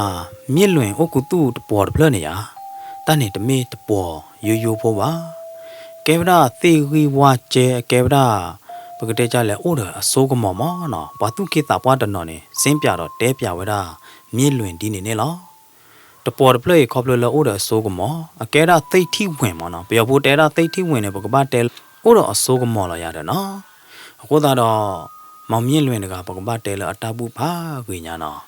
မ့ၢ်လွင်ၢ်အိၣ်ခူသူၣ်တပှီၤတဖျၢၣ်န့ၣ်ဧါ, တၢ်န့ၣ်တမ့ၢ်တပှီၤယိယိဖိဘၣ်. ကဲဝဲဒၣ်သ့ၣ်ဂံၢ်ဝၣ်ကဲ အကဲဝဲဒၣ် ပကတဲဒ်လဲၣ် အိၣ်ဒီးအစိကမီၤမးနီၤ, ပှၤသူၣ်က့သးပှၢ်တနီၤန့ၣ် စ့ပၠးဒီးတဲပၠးဝဲဒၣ် မ့ၢ်လွင်ၢ်ဒ်န့ၣ်န့ၣ်လီၤ. တပှီၤတဖျၢၣ်အံၤခီဖျိလၢအိၣ်ဒီးအစိကမီၤ အကဲဒၣ်သ့ၣ်ထံၣ်ဝဲၢ်မးနီၤ, ပယီၤဖိတဲဒၣ်သ့ၣ်ထံၣ်ဝဲၢ်န့ၣ် ပကဘၣ်တဲလၢ အိၣ်ဒီးအစိကမီၤလီၤယၤဒီးနီၤ. အဃိသတးဒီး မ့ၢ်လွင်ၢ်တဂၤ ပကဘၣ်တဲလၢအတၢ်ဘူၣ်ဖးဂ့ၤညါနီၤ,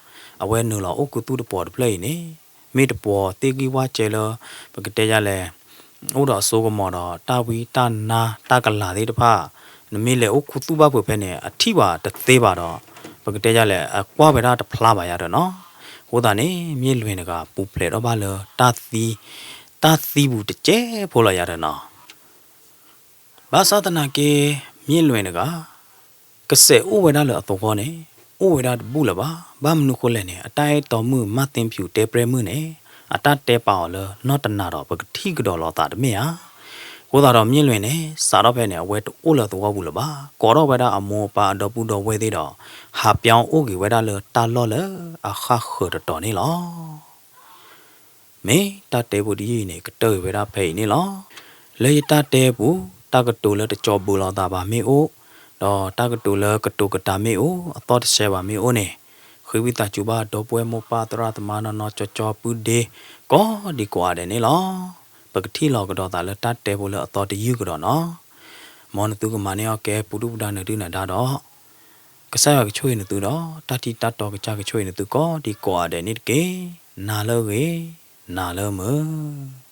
အဝဲနုာ်လီၤအိၣ်ခူသူၣ်တပှီၤတဖျၢၣ်အံၤန့ၣ် မ့ၢ်တပှီၤသ့ၣ်ဂံၢ်ဝၣ်ကဲလၢ ပကတဲဒ်လဲၣ် အိၣ်ဒီးအစိကမီၤဒီး တၢ်ဝံတၢ်နါတၢ်ကလၤသ့ၣ်တဖၣ် နမ့ၢ်လဲၤအိၣ်ခူသူၣ်ဘၣ်ဖုးဖဲန့ၣ် အထံၣ်ဘၣ်တသ့ဘၣ်ဒီး ပကတဲဒ်လဲၣ် အကွၢ်ဝဲဒၣ်တဖျါဘၣ်ယၤဒီးနီၤ. အဃိသတးန့ၣ် မ့ၢ်လွင်ၢ်တဂၤ ပူၤဖျဲးထီၣ်ဘၣ်လၢတၢ်သံ တၢ်သံပူၤတစဲးဖိလီၤယၤဒီးနီၤ. ဘၣ်ဆၣ်သနာ်က့ မ့ၢ်လွင်ၢ်တဂၤ ကစဲးအိၣ်ဝဲဒၣ်လၢအသဝီန့ၣ် အိၣ်ဝဲဒၣ်တဘူၣ်လၢၤဘၣ်. ဘၣ်မနုၤဃိလဲၣ်န့ၣ် အတၢ်အဲၣ်တီမုၣ် မၢ်သ့ဖၠူး တဲပြဲမုၣ်န့ၣ် အတၢ်တဲပာ်အီၤလၢနီၢ်တနၤဒီး ပကထံၣ်ကဒီးလိာ်သးတမ့ၢ်ဧါ. အဃိသတးဒီး မ့ၢ်လွင်ၢ်န့ၣ် စးထီၣ်ဖဲန့ၣ် အဝဲတအိၣ်လၢသဝီပူၤလၢၤဘၣ်. ကိးထီၣ်ဝဲဒၣ်အမိၢ်အပၢ်အဒီပုၢ်ဒီဝဲၢ်သ့ၣ်ဒီး ဟးပၠီအိၣ်က့ၤဝဲဒၣ်လၢတၢ်လီၢ်လၢအဃၣ်ဃၢၤတတီၤန့ၣ်လီၤ. မ့ၢ်တၢ်တဲဖိတယုၢ်အံၤန့ၣ် ကတၢၢ်ကွံာ်ဝဲဒၣ်ဖဲအံၤန့ၣ်လီၤ. လၢယတၢ်တဲပူၤ တၢ်ကတိၤလၢတကၠီၤဘုးလိာ်သးဘၣ်မ့ၢ်အိၣ်, ဒီးတၢ်ကတိၤလၢကတိၤကတာ်မ့ၢ်အိၣ် အသီၣ်တဆဲးဘၣ်မ့ၢ်အိၣ်န့ၣ်, ဃ့ဝံသးစူၤဘၣ် ဒီပုၢ်ဝဲၢ်မိၢ်ပၢ်သရၣ်သမါနီၢ်နီၢ်ကၠီကၠီပုၢ်ဒ့ ကိးဒံကိးဂၤဒဲးန့ၣ်လီၤ. ပကထံၣ်လိာ်ကဒီးသးလၢတၢ်တဲဖိလၢအသီတယုၢ်ကဒီးနီၤ. မ်နသုကမၤန့ၢ်အီၣ်ကဲ ပူၤဒုၣ်ပူၤဒါ နုာ်ဒုၣ်နုာ်ဒါဒီး ကစၢ်ယွၤကဆိၣ်ဂ့ၤနသုဒီး တၢ်ထံၣ်တၢ်တီကစၢ်ကဆိၣ်ဂ့ၤနသု ကိးဒံကိးဂၤဒဲးန့ၣ်တက့ၢ်. နၤလၢအဂ့ၤ, နၤလၢမုာ်.